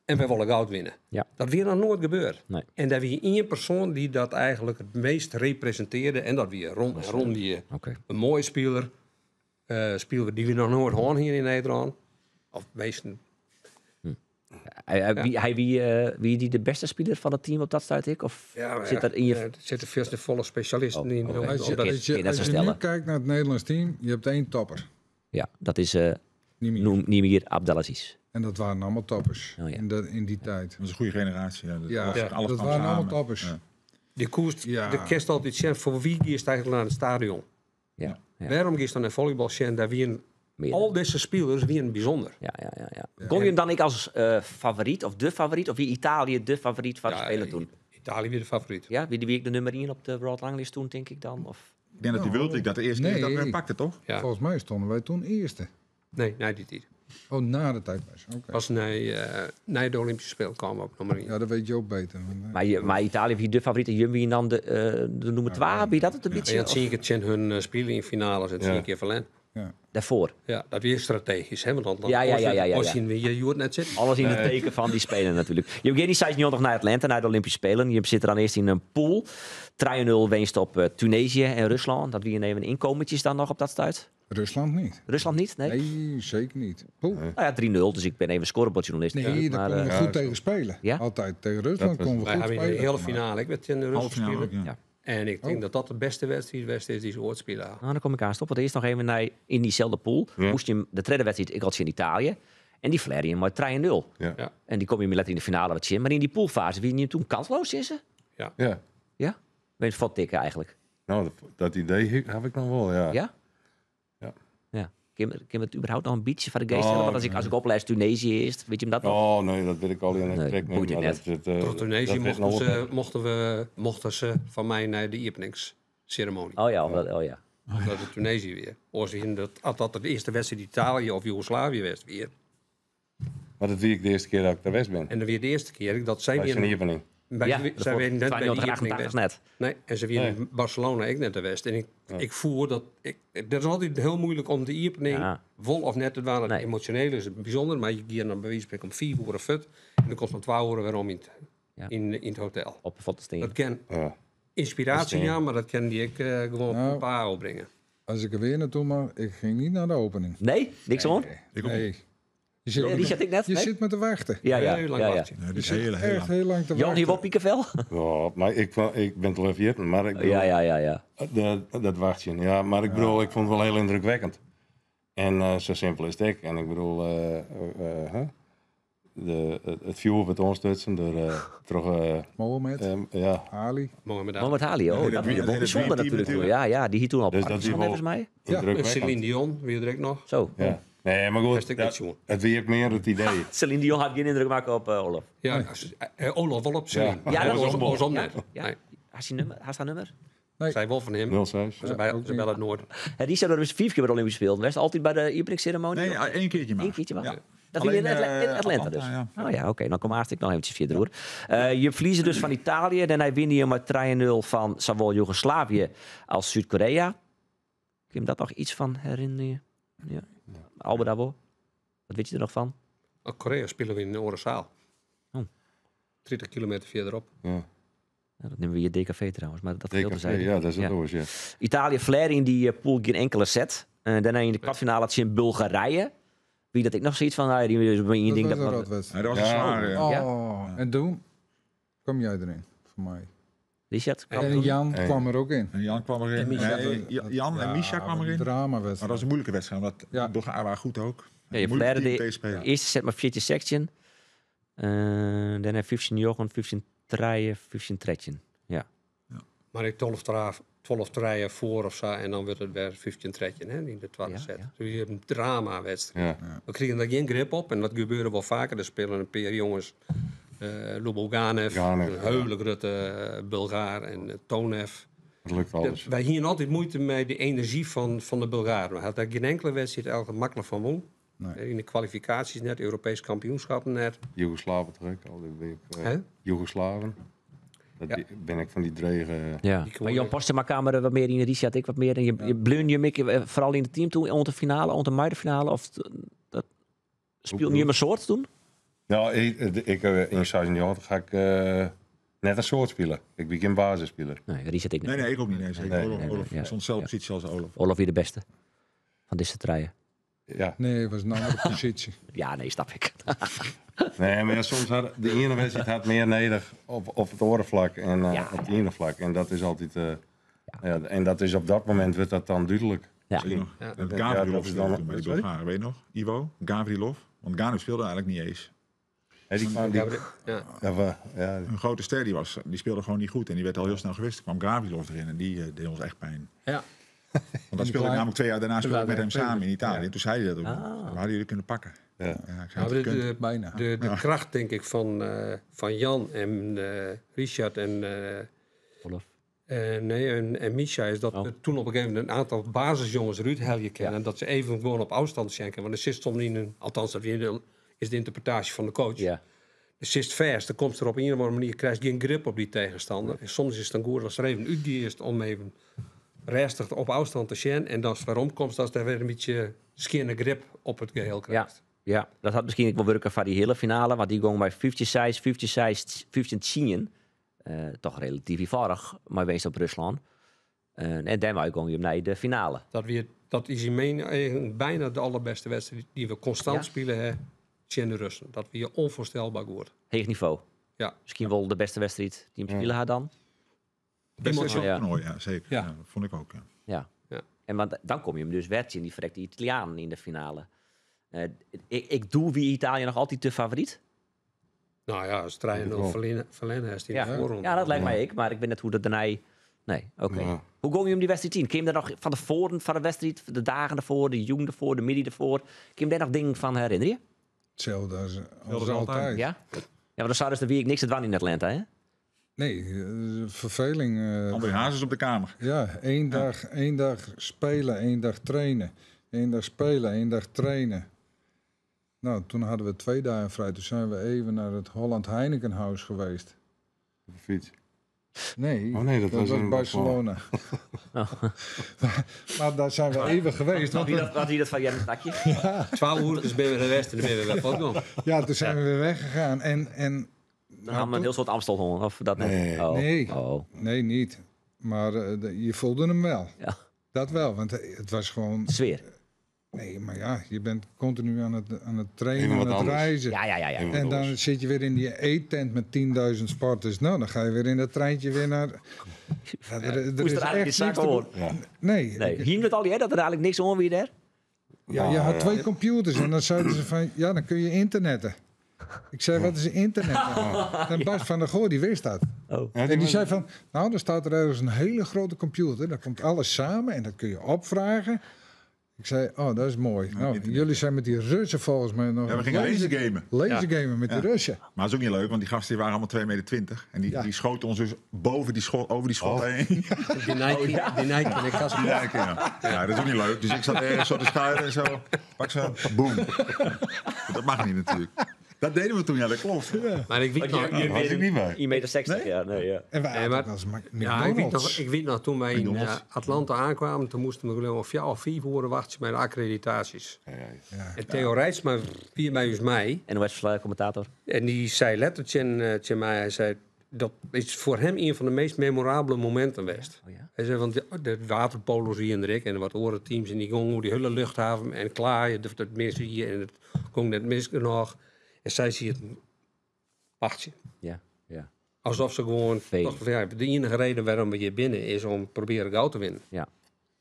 En we willen goud winnen. Dat weer nog nooit gebeurd. En daar wie één persoon die dat eigenlijk het meest representeerde. En dat wie Ron. Dat is Ron waar. wie een mooie speler. Speler die we nog nooit horen hier in Nederland. Of meesten. Wie die de beste speler van het team op dat stuit ik? Of Ja, maar zit ja, dat in je er zitten veel te volle specialisten Oh, in. oké. Als Oké, oké, dat je is nu stellen. kijkt naar het Nederlands team, je hebt 1 topper. Ja, dat is Nimir. Nimir Abdelaziz. En dat waren allemaal toppers Oh, ja. in die tijd. Dat is een goede generatie. Ja, dat Ja, was alles dat kwam waren samen. allemaal toppers. Ja. De koers, de kerst altijd zien, voor wie is het eigenlijk naar het stadion? Waarom is dan een volleybal zien daar wie een Meer. al deze spelers wie een bijzonder. Kon je hem dan ik als favoriet of de favoriet? Of wie Italië de favoriet van de Ja, spelen toen? Italië weer de favoriet. Ja, wie ik de nummer 1 op de World Ranglist toen, denk ik dan? Of? Ik denk dat die World League dat de eerste keer dat we Nee. pakten, toch? Ja. Volgens mij stonden wij toen eerste. Nee, na die tijd. Oh, na de tijd pas. Oké. Pas na de Olympische Spelen kwamen we op nummer 1. Ja, dat weet Joop beter. Want Maar, maar Italië wie de favoriet en Jumbi dan de nummer 2, wie dat het een Ja, beetje? en dat Of? zie ik het in hun spelen in finales en zie ik keer verlen. Daarvoor. Ja, dat weer strategisch, hè? Want dan als je in je joert net zit. Alles in het teken van die spelen natuurlijk. Evgeny Sijs nu nog naar Atlanta, naar de Olympische Spelen. Je zit er dan eerst in een pool. 3-0 winst op Tunesië en Rusland. Dat wie nemen inkomentjes dan nog op dat stuit? Rusland niet. Rusland niet? Nee? Nee, zeker niet. Poeh. Nou ja, 3-0, dus ik ben even scorebordjournalist. Nee, natuurlijk, daar maar, konden we goed tegen spelen. Ja? Altijd. Tegen Rusland Dat was konden we Wij goed hebben in spelen. de hele finale. Ik werd in de Halve Russen finale spelen. ook, ja. Ja. En ik denk Oh. dat dat de beste wedstrijd was die ze ooit spelen. Nou, dan kom ik aan. Stop. Want eerst nog even naar in diezelfde pool. Moest je hem, de tweede wedstrijd, ik had ze in Italië. En die verleerde je maar 3-0. En die kom je let in de finale wat in. Maar in die poolfase, wie niet toen kansloos is ze? Ja. Ja. Ja? Ben je het tikken eigenlijk? Nou, dat idee heb ik nog wel, ja. Ja? Ja. Ja. Kun je het überhaupt nog een beetje van de geest Oh, stellen? Want als ik oplees Tunesië eerst, weet je hem dat nog? Oh, nee, dat weet ik al in het Nee, trek niet, boeit het maar net. dat het Tot Tunesië dat werd nog mochten ze van mij naar de openingsceremonie. Oh ja, oh ja. Dat het Tunesië weer. Of ze dat, had dat de eerste wedstrijd Italië of Joegoslavië was weer. Maar dat wie ik de eerste keer dat ik daar west ben. En dan weer de eerste keer dat zij Bij weer zijn opening. Bij, Ja, zij dat weer net bij de opening 92 west. net. Nee, en ze weer Nee. in Barcelona ik net de West. En ik voer dat. Ik, dat is altijd heel moeilijk om de opening vol of net te waren. Het emotioneel is het bijzonder, maar je gaat dan bij wijze van spreken om 4 uur fut en dan kost om 12 uur weer om in het hotel. Op de steen. Dat kan Ja. inspiratie, Dat is ja, maar dat kan die ik gewoon Nou. op een paar opbrengen. Als ik er weer naartoe mag, ik ging niet naar de opening. Nee? Niks hoor? Nee. Ik ook Nee. Je zit, Nee, Richard, ik net? Je Nee? zit met te wachten. Ja, ja. Heel lang ja, ja. wachten. Nee, Je dus zit heel, heel echt lang. heel lang te Jan, wachten. hier wel piekenvel? Ja, maar ik ben het wel even maar ik bedoel, Ja, ja, ja, ja. Dat wacht je. Ja, maar ik bedoel, ik vond het wel heel indrukwekkend. En zo simpel is het ook. En ik bedoel, hè? Het vuur werd omstutsen door, toch, Mohamed, ja. Ali. Mohamed Ali. Mohamed Ali, oh, hele dat dream- is wel het hele bijzonder dreamteam natuurlijk. Ja, ja, die hier toen al Dus dat Pakistan, is wel volgens mij. Indrukwekkend. Celine Dion, wie direct nog. Zo. Ja. Nee, maar goed, Hartstikke dat, goed, het weer meer het idee. Celine Dion had geen indruk maken op Olaf. Ja, Olaf wel op Celine. Ja. Ja, dat was was andersom Ja, net. ja. Nee, Has hij nummer? Has haar nummer? zij wel van hem. 06. Ze bij, ook ze bellen het Noorden. En die zou er dus 4 keer bij de Olympische Spelen. Was altijd bij de openingsceremonie? Nee, één keertje maar. Eén keertje maar. Ja. Dat wie in, Alleen, in Atlanta dus. Atlanta, Oh ja, oké. Dan kom ik nog eventjes verder hoor. Je verliezen dus van Italië. Daarna win je met 3-0 van zowel Joegoslavië als Zuid-Korea. Kun je me dat nog iets van herinneren? Ja. Albert Dabo? Wat weet je er nog van? Oh, Korea spelen we in de Orenzaal. Oh. 30 kilometer verderop. Ja. Ja, dat nemen we hier DKV trouwens, maar dat geheel DKV, terzijde. ja, dat is het oors, ja. Italië flair in die pool geen enkele set. Daarna in de kwartfinale had ze in Bulgarije. Wie dat ik nog zoiets van, nou, die is bij één Dat ding was dat een rotwedstrijd. Nee, dat was een Ja. zware. ja. Ja. Oh, en toen kwam jij erin, voor mij. Richard kwam En toen. Jan Hey. kwam er ook in. En Jan kwam erin. En Misha. Nee, Jan en Ja, Misha kwam wat een erin. Maar Drama-wedstrijd. dat was een moeilijke wedstrijd, omdat Ja. de Bulgaren waren goed ook. Ja, je Moeilijk flairde team de tegen spelen. eerste set maar 14 section. Daarna 15 Jochen, 15 Treien, 15 Tretjen. Ja. Maar ik 12 treien voor of zo. En dan werd het weer 15 tredje, hè, in de tweede Ja, set. ja. Dus je hebt een drama-wedstrijd. Ja. We kregen daar geen grip op. En dat gebeurde wel vaker. Er spelen een paar jongens. Lubo Ganev, Ganev, een ja. hele grote Bulgaar. En Tonev. Het lukt alles. Wij hier altijd moeite met de energie van de Bulgaren. We hadden daar geen enkele wedstrijd eigenlijk makkelijk van won. Nee. In de kwalificaties net, Europees kampioenschap net. Joegoslaven terug. Al die week, Hè? Joegoslaven. Dat Ja. ben ik van die dregen. Ja. Die Maar Jan Postema kamer wat meer in Richard, ik wat meer. En je bleun je mik, vooral in het team toen, onder de finale, onder de middenfinale. Of dat speelde je maar soort toen? Nou, ik, in 96 ga ik net een soort spelen. Ik ben geen basisspeler. Nee, Richard ik niet. Nee, nee, ik ook niet. Nee, zeker. Nee, Olaf, nee, nee, Olaf ja. stond dezelfde Ja. positie als Olaf. Olaf weer de beste van deze treien. Ja. Nee, het was een andere positie. Ja, nee, snap ik. Nee, maar ja, soms had de ene wedstrijd had meer neder op het orenvlak en Ja. op het ene vlak. En dat is altijd. Ja, en dat is op dat moment werd dat dan duidelijk. Ja. Weet je nog? Ja. En Ja, Gavrilov dat is speelde dan- toen bij die Sorry? Bulgaren, weet je nog? Ivo, Gavrilov. Want Ganev speelde eigenlijk niet eens. Hè, die kwam, die, Ja. ja, ja, Een grote ster die was, die speelde gewoon niet goed. En die werd al heel snel gewist. Er kwam Gavrilov erin en die deed ons echt pijn. Ja. Want dat speelde ik namelijk 2 jaar daarna speelde ik met hem Toen samen in Italië. En toen zei hij dat ook. Ah. We hadden jullie kunnen pakken. Ja. Ja, ik zei, Ja, het maar de, gekund. de, Bijna. de kracht, denk ik, van Jan en Richard en, Olaf. nee, en Misha is dat Oh. we toen op een gegeven moment een aantal basisjongens Ruud Helje kennen. En dat ze even gewoon op afstand schenken. Want de zit stond in een, althans dat is de interpretatie van de coach. Ja. De zit vers, dan komt er op een of andere manier, krijg je geen grip op die tegenstander. En soms is het dan goed als er even uitgeest om even rustig op afstand te zien. En dan als het waarom komt, dat er weer een beetje skinne grip op het geheel krijgt. Ja, dat had misschien ook wel werken van die hele finale, want die ging bij 15-6, 15-6, 15-10. Toch relatief eenvoudig, maar wees op Rusland. En daarmee ging je naar de finale. Dat is in mijn eigen bijna de allerbeste wedstrijd die we constant Ja. spelen hè, tegen de Russen. Dat we hier onvoorstelbaar goed. Heeg niveau. Ja. Misschien wel de beste wedstrijd die hem spelen had dan. Beste Iemand- ja. Ja. toernooi, ja, zeker. Ja. Ja. dat vond ik ook. Ja. Ja. Ja. En want dan kom je hem dus werd in die verrekte Italianen in de finale. Ik doe wie Italië nog altijd de favoriet. Nou ja, als 3-0 verlenen is die in Ja. de voorronde. Ja, dat lijkt mij ik, maar ik weet net hoe dat daarna... Nee, oké. Ja. Hoe ging je om die wedstrijd zien? Kun je hem daar nog van de voren van de wedstrijd, de dagen ervoor, de jong ervoor, de middag ervoor, kun je hem daar nog dingen van herinneren? Hetzelfde als als altijd. altijd. Ja? Ja, maar dan zouden ze de week niks te doen in Atlanta, hè? Nee, verveling. André Hazes op de kamer. Ja, één dag spelen, één dag trainen. Eén dag spelen, één dag trainen. Nou, toen hadden we 2 dagen vrij. Toen zijn we even naar het Holland Heineken House geweest. Op de fiets. Nee, Oh nee, dat was was in Barcelona. maar daar zijn we even geweest. Wat Want wie dat, wat wie dat van Jan Takje? 12 uur dus ben we de West en dan ben we weer voortgegaan. ja, toen zijn we weer weggegaan. En, Dan hadden we een heel soort Amstel of dat net? Nee. Oh. Nee. Oh. Nee, niet. Maar je voelde hem wel. Ja. Dat wel, want het was gewoon Sfeer. Nee, maar ja, je bent continu aan het trainen, aan het anders. reizen. En dan zit je weer in die eettent met 10.000 sporters. Nou, dan ga je weer in dat treintje weer naar... Ja, er is er echt niks te Ja. Nee. Nee. Hier het al, hè, dat er eigenlijk niks om wie daar? Ja, je had twee computers en dan zeiden ze van, ja, dan kun je internetten. Ik zei, wat is internet? En Bas van der Goor, die wist dat. Oh. En die zei van, nou, dan staat er ergens een hele grote computer. Daar komt alles samen en dat kun je opvragen. Ik zei, oh, dat is mooi. Nou, jullie zijn met die Russen volgens mij nog... Ja, we gingen lasergamen. Lasergamen met die Russen. Maar dat is ook niet leuk, want die gasten die waren allemaal 2,20 meter. En die, die schoten ons dus boven die schot, over die schot heen. Die Nike, die Nike en ik Die Nike, ja. Ja, dat is ook niet leuk. Dus ik zat ergens zo te schuiven en zo. Pak ze, boom. Dat mag niet natuurlijk. Dat deden we toen, ja, dat klopt. Ja. Maar ik weet nog... Je, was ik niet bij. 1,60 meter, nee? Ja. Nee, ja. En wij nee, maar, was ja, ik weet nog, toen wij in Atlanta aankwamen, toen moesten we geloof ik of 4 uur wachten bij de accreditaties. Ja, ja. En Theo Reitsma via mij dus mij. NOS-commentator. En die zei letterlijk tegen mij, hij zei, dat is voor hem een van de meest memorabele momenten geweest. Oh, ja? Hij zei, want de waterpolo's hier en Rick en wat oren teams en die gingen die hele luchthaven en klaar, het mis hier en het kon net mis nog. En zij ziet het, wacht je. Alsof ze gewoon, toch, ja, de enige reden waarom we hier binnen is om proberen goud te winnen.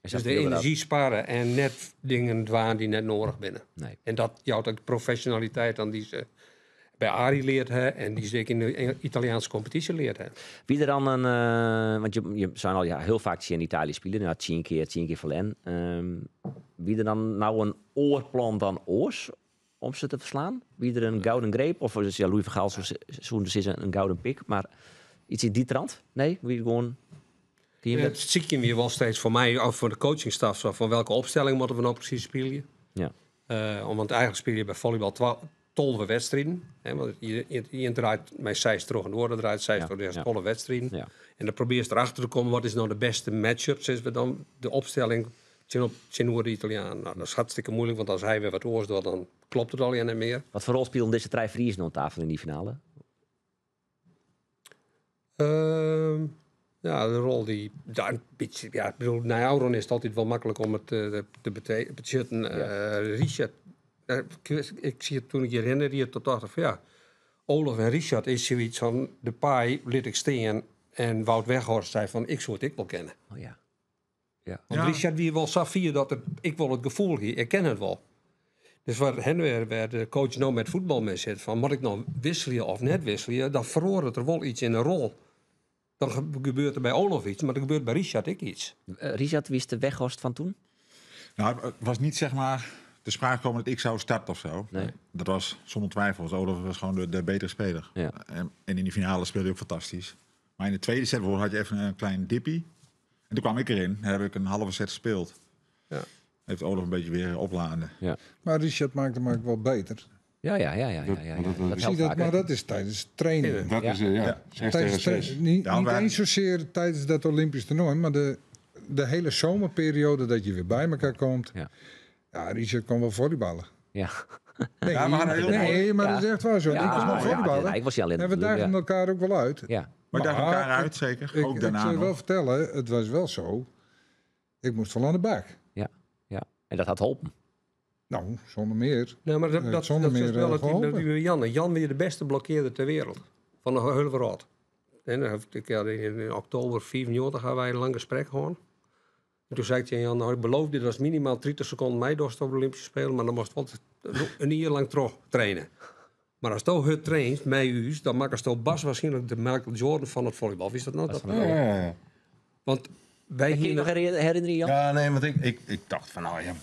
Dus de energie sparen en net dingen dwaan die net nodig binnen. Nee. En dat jouwt ook professionaliteit aan die ze bij Arie leert hè, en die ze in de Italiaanse competitie leert hè. Wie er dan een, want je zijn al ja, heel vaak in Italië spelen, nou, 10 keer, 10 keer verlen. Wie er dan nou een oorplan dan oors om ze te verslaan? Wie er een gouden greep? Of is ja, Louis van Gaal zo is een gouden pik, maar iets in die trant? Nee, wie gewoon... Ja, het zie je weer wel steeds voor mij, of voor de coachingstaf, zo van welke opstelling moeten we nou precies spelen? Want eigenlijk speel je bij volleybal 12 wedstrijden. Hè, want je draait met 6 terug en door, dat draait 6 door de 12 wedstrijden. En dan probeer je erachter te komen, wat is nou de beste matchup, sinds we dan de opstelling op de Italiaan. Nou, dat is hartstikke moeilijk, want als hij weer wat oors doet, dan klopt het al niet meer. Wat voor rol speelde deze drie Friezen aan tafel in die finale? Ja, de rol die daar een beetje, ja, ik bedoel, na Auron is het altijd wel makkelijk om het te bezetten. Ja. Richard, ik zie het toen ik je herinner, hier tot dacht van ja, Olaf en Richard is zoiets van de paai liet ik staan en Wout Weghorst zei van ik zou het ik wel kennen. Oh ja. Want Richard wie wel Safir dat het, ik wil het gevoel hier, ik ken het wel. Dus waar hen weer, waar de coach nou met voetbal mee zit, van moet ik nou wisselen of net wisselen, dan verloor er wel iets in de rol. Dan gebeurt er bij Olaf iets, maar er gebeurt bij Richard ook iets. Richard, wie is de Weghorst van toen? Nou, het was niet zeg maar de sprake komen dat ik zou starten of zo. Nee. Dat was zonder twijfel. Olaf was gewoon de betere speler. Ja. En in die finale speelde hij ook fantastisch. Maar in de tweede set bijvoorbeeld had je even een klein dippie. En toen kwam ik erin. En heb ik een halve set gespeeld. Ja. Heeft Olaf een beetje weer opladen. Ja. Maar Richard maakte hem ook wel beter. Ja. Dat, dat, dat, maar dat is tijdens training. Dat is, ja. 6 tegen 6. Niet, niet eens zozeer tijdens dat Olympisch toernooi, maar de hele zomerperiode dat je weer bij elkaar komt. Ja, ja Richard kon wel volleyballen. Ja. Nee, ja, maar, nee, maar dat is echt waar zo. Ja, ik was nog volleyballen. Ja, ik was alleen. En we daagden elkaar ook wel uit. Ja. Maar daagden elkaar uit, zeker. Ik, ook daarna ik zal je wel vertellen, het was wel zo. Ik moest wel aan de bak. Ja. En dat had geholpen. Nou, zonder meer. Nee, maar dat, zonder dat meer is wel het team Jan. Jan weer de beste blokkeerder ter wereld. Van de hele wereld. En dan heb ik, ja, in oktober 94 gaan wij een lang gesprek gehad. En toen zei ik tegen Jan, nou, ik beloofde dat als minimaal 30 seconden mij dorst op de Olympische Spelen, maar dan moest wel een uur lang terug trainen. Maar als je het traint, mij u, dan maakt het Bas waarschijnlijk de Michael Jordan van het volleybal. Wist dat nou? Dat ja. Want wij Kun je hier nog herinneren, Jan? Ja, nee, want ik dacht van, nou ja,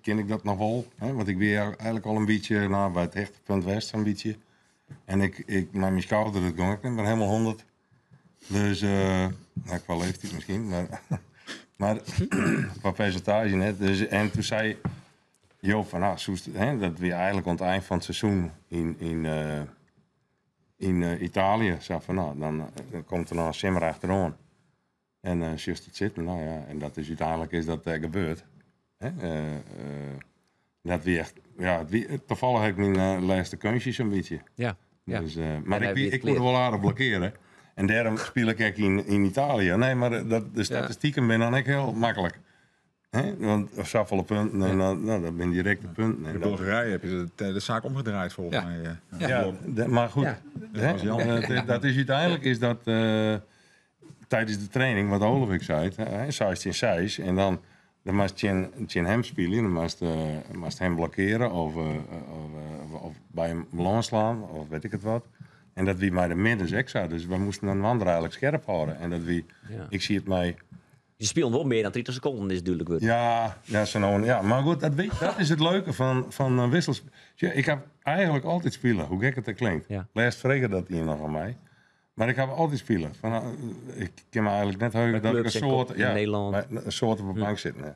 ken ik dat nog wel? Hè? Want ik ben eigenlijk al een beetje nou, bij het hechtepunt West, een beetje. En ik met mijn schouder, dat ging ik niet meer helemaal 100. Dus, nou, qua leeftijd misschien, maar qua percentage net. Dus, en toen zei Joop van, nou, Soest, hè, dat we eigenlijk aan het eind van het seizoen in Italië. Zei van, nou, dan komt er nog een simmer achteraan. En just het zitten, nou ja, en dat is uiteindelijk is dat gebeurd. Hè? Dat we echt, ja, toevallig heb ik mijn laatste kunstjes een beetje. Ja. Dus, maar hij ik weer moet wel aardig blokkeren. En daarom speel ik ook in Italië. Nee, maar de statistieken ben dan ik heel makkelijk. Hè? Want safolle punten en dan, nou, dat binne direkte punten. En In Bulgarije heb je de zaak omgedraaid volgens mij. Ja, maar goed, hè, dat is uiteindelijk is dat tijdens de training, wat Olaf ik zei, hè, 16-6 en dan moest je in hem spelen, dan moest hem blokkeren of bij hem balans slaan of weet ik het wat. En dat wie mij de middens extra, dus we moesten dan wandelen eigenlijk scherp houden. En dat wie, ik zie het mij. Je speelt wel meer dan 30 seconden, is duidelijk. Wordt. Ja, ja, zo nou, ja, maar goed, dat is het leuke van wissels. Ja, ik heb eigenlijk altijd spelen, hoe gek het er klinkt. Ja. Laatst vregen dat iemand nog aan mij. Maar ik heb altijd spelen. Van, ik kan me eigenlijk net heugen dat ik een soort, ja, Nederland. een soort op de bank zit. Nee.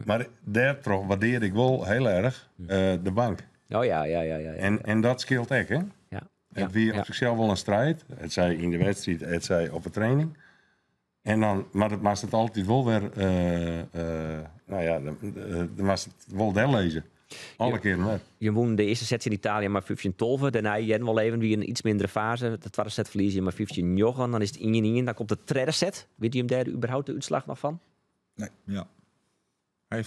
Maar daardoor waardeer ik wel heel erg de bank. Oh ja. En dat scheelt ook, hè? Ja. Het wie op zichzelf wel een strijd. Het zij in de wedstrijd, het zij op de training. En dan, maar dat maakt het altijd wel weer, nou ja, dan maakt het wel der lezen. Alle keer maar. Je won de eerste set in Italië maar 15-12. Daarna Jen wel even wie een iets mindere fase. De tweede set verlies je maar 15-9. Dan is het 1-1. Dan komt de tweede set. Weet je hem daar überhaupt de uitslag nog van? Nee. Ja. 15-11?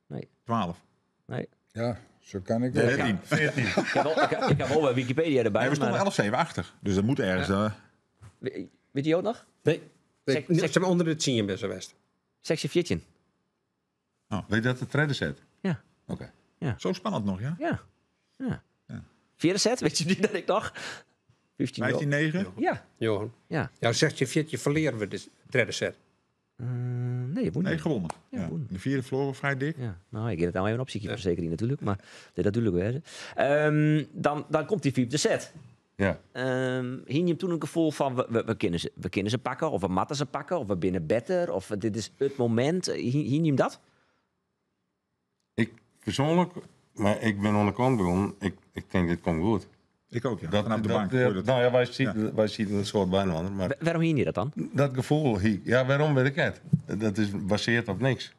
Nee. 12? Nee. Ja, zo kan ik wel. 13. 14. Ik heb wel Wikipedia erbij. Nee, we stonden 11-7 achter. Dus dat moet ergens... Ja. Weet je ook nog? Nee. Ze hebben onder de 10 best geweest. Sectie 14. Oh. Weet je dat de tweede set? Ja. Oké. Okay. Ja. Zo spannend nog, ja? Ja. Vierde set, weet je niet dat ik nog? 15-9? Ja. Johan. Ja. Ja, zegt je 14 verleren we de derde set. Nee, nee, gewonnen. Ja. De vierde verloren we vrij dik. Ja. Nou, ik heb het nou even op ziekteverzekering natuurlijk, maar dit natuurlijk weer. Dan komt die vierde set. Ja. Hing je hem toen een gevoel van we kunnen ze pakken, of we matten ze pakken, of we binnen better, of dit is het moment. Hing je hem dat? Ik persoonlijk, maar ik ben onder kant begonnen. Ik denk dit komt goed. Ik ook, ja. Vanaf de bank. Nou ja, wij zien een soort bijna. Maar waarom hing je dat dan? Dat gevoel, ja, waarom weet ik het? Dat is gebaseerd op niks.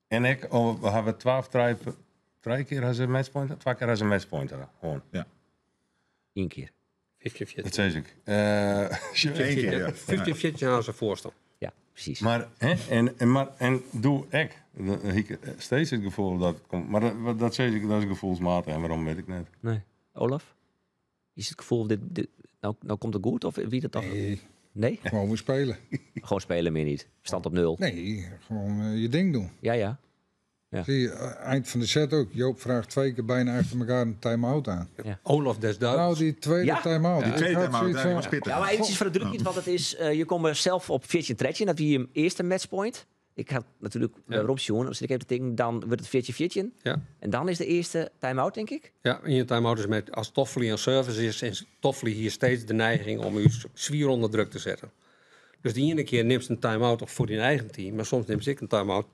En ik, we hebben 12 drie keer als een matchpoint, 2 keer als een matchpoint. Gewoon. Ja. 1 keer. 15-14. Dat zei ik. 1 keer, ja. 15-14 aan zijn voorstand. Ja, precies. Maar, hè, en doe ik steeds het gevoel dat komt. Maar dat zeg ik, dat is gevoelsmatig. En waarom weet ik net. Nee. Olaf? Is het gevoel, dit, nou komt het goed? Of wie dat toch? Nee. Nee? Gewoon weer spelen. Gewoon spelen meer niet. Stand op 0. Nee, gewoon je ding doen. Ja, ja. Ja. Zie je, eind van de set ook. Joop vraagt 2 keer bijna achter elkaar een time-out aan. Ja. Olaf des Duivels. Nou, die tweede time-out. Die tweede time-out, die was pittig. Ja, maar eventjes voor de druk niet, want het is, je komt zelf op 14-13. Dat wie hem eerste matchpoint. Ik had natuurlijk Rob Sjoen, als ik even te denken, dan wordt het 14-14. Ja. En dan is de eerste time-out, denk ik. Ja, in je time-out is met als Toffoli aan service is, is Toffoli hier steeds de neiging om u zwier onder druk te zetten. Dus die ene keer neemt ze een time-out toch voor die eigen team, maar soms neemt ik een time-out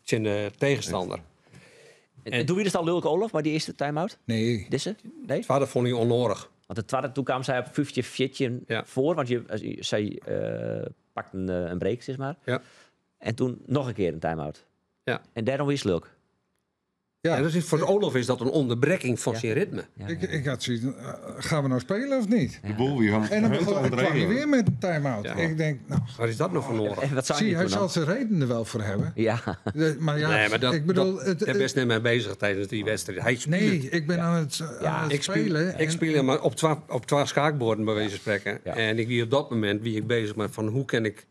in de tegenstander. En doe je dus al lulk Olaf, maar die eerste time-out? Nee. Disse? Nee? Vader vond hij onnodig. Want de tweede toen kwam zij op 15-14 voor, want zij pakt een break, zeg maar. Ja. En toen nog een keer een time-out. Ja. En daarom is lulk. Ja, dus is, voor Olaf is dat een onderbrekking van zijn ritme. Ja, ik had zoiets, gaan we nou spelen of niet? De boel weer en dan kwam hij weer met een time-out. Ja. Ik denk, nou, waar is dat nog voor nodig? Wat zie, hij zal zijn redenen er wel voor hebben. Ja. Maar ja, nee, maar dat, ik bedoel, daar best niet mee bezig tijdens die wedstrijd. Hij speelt. Nee, ik ben aan het, aan het spelen. Ik speel maar op 12 schaakborden, bij wijze van spreken. Ja. En ik wie op dat moment wie ik bezig ben van hoe kan ik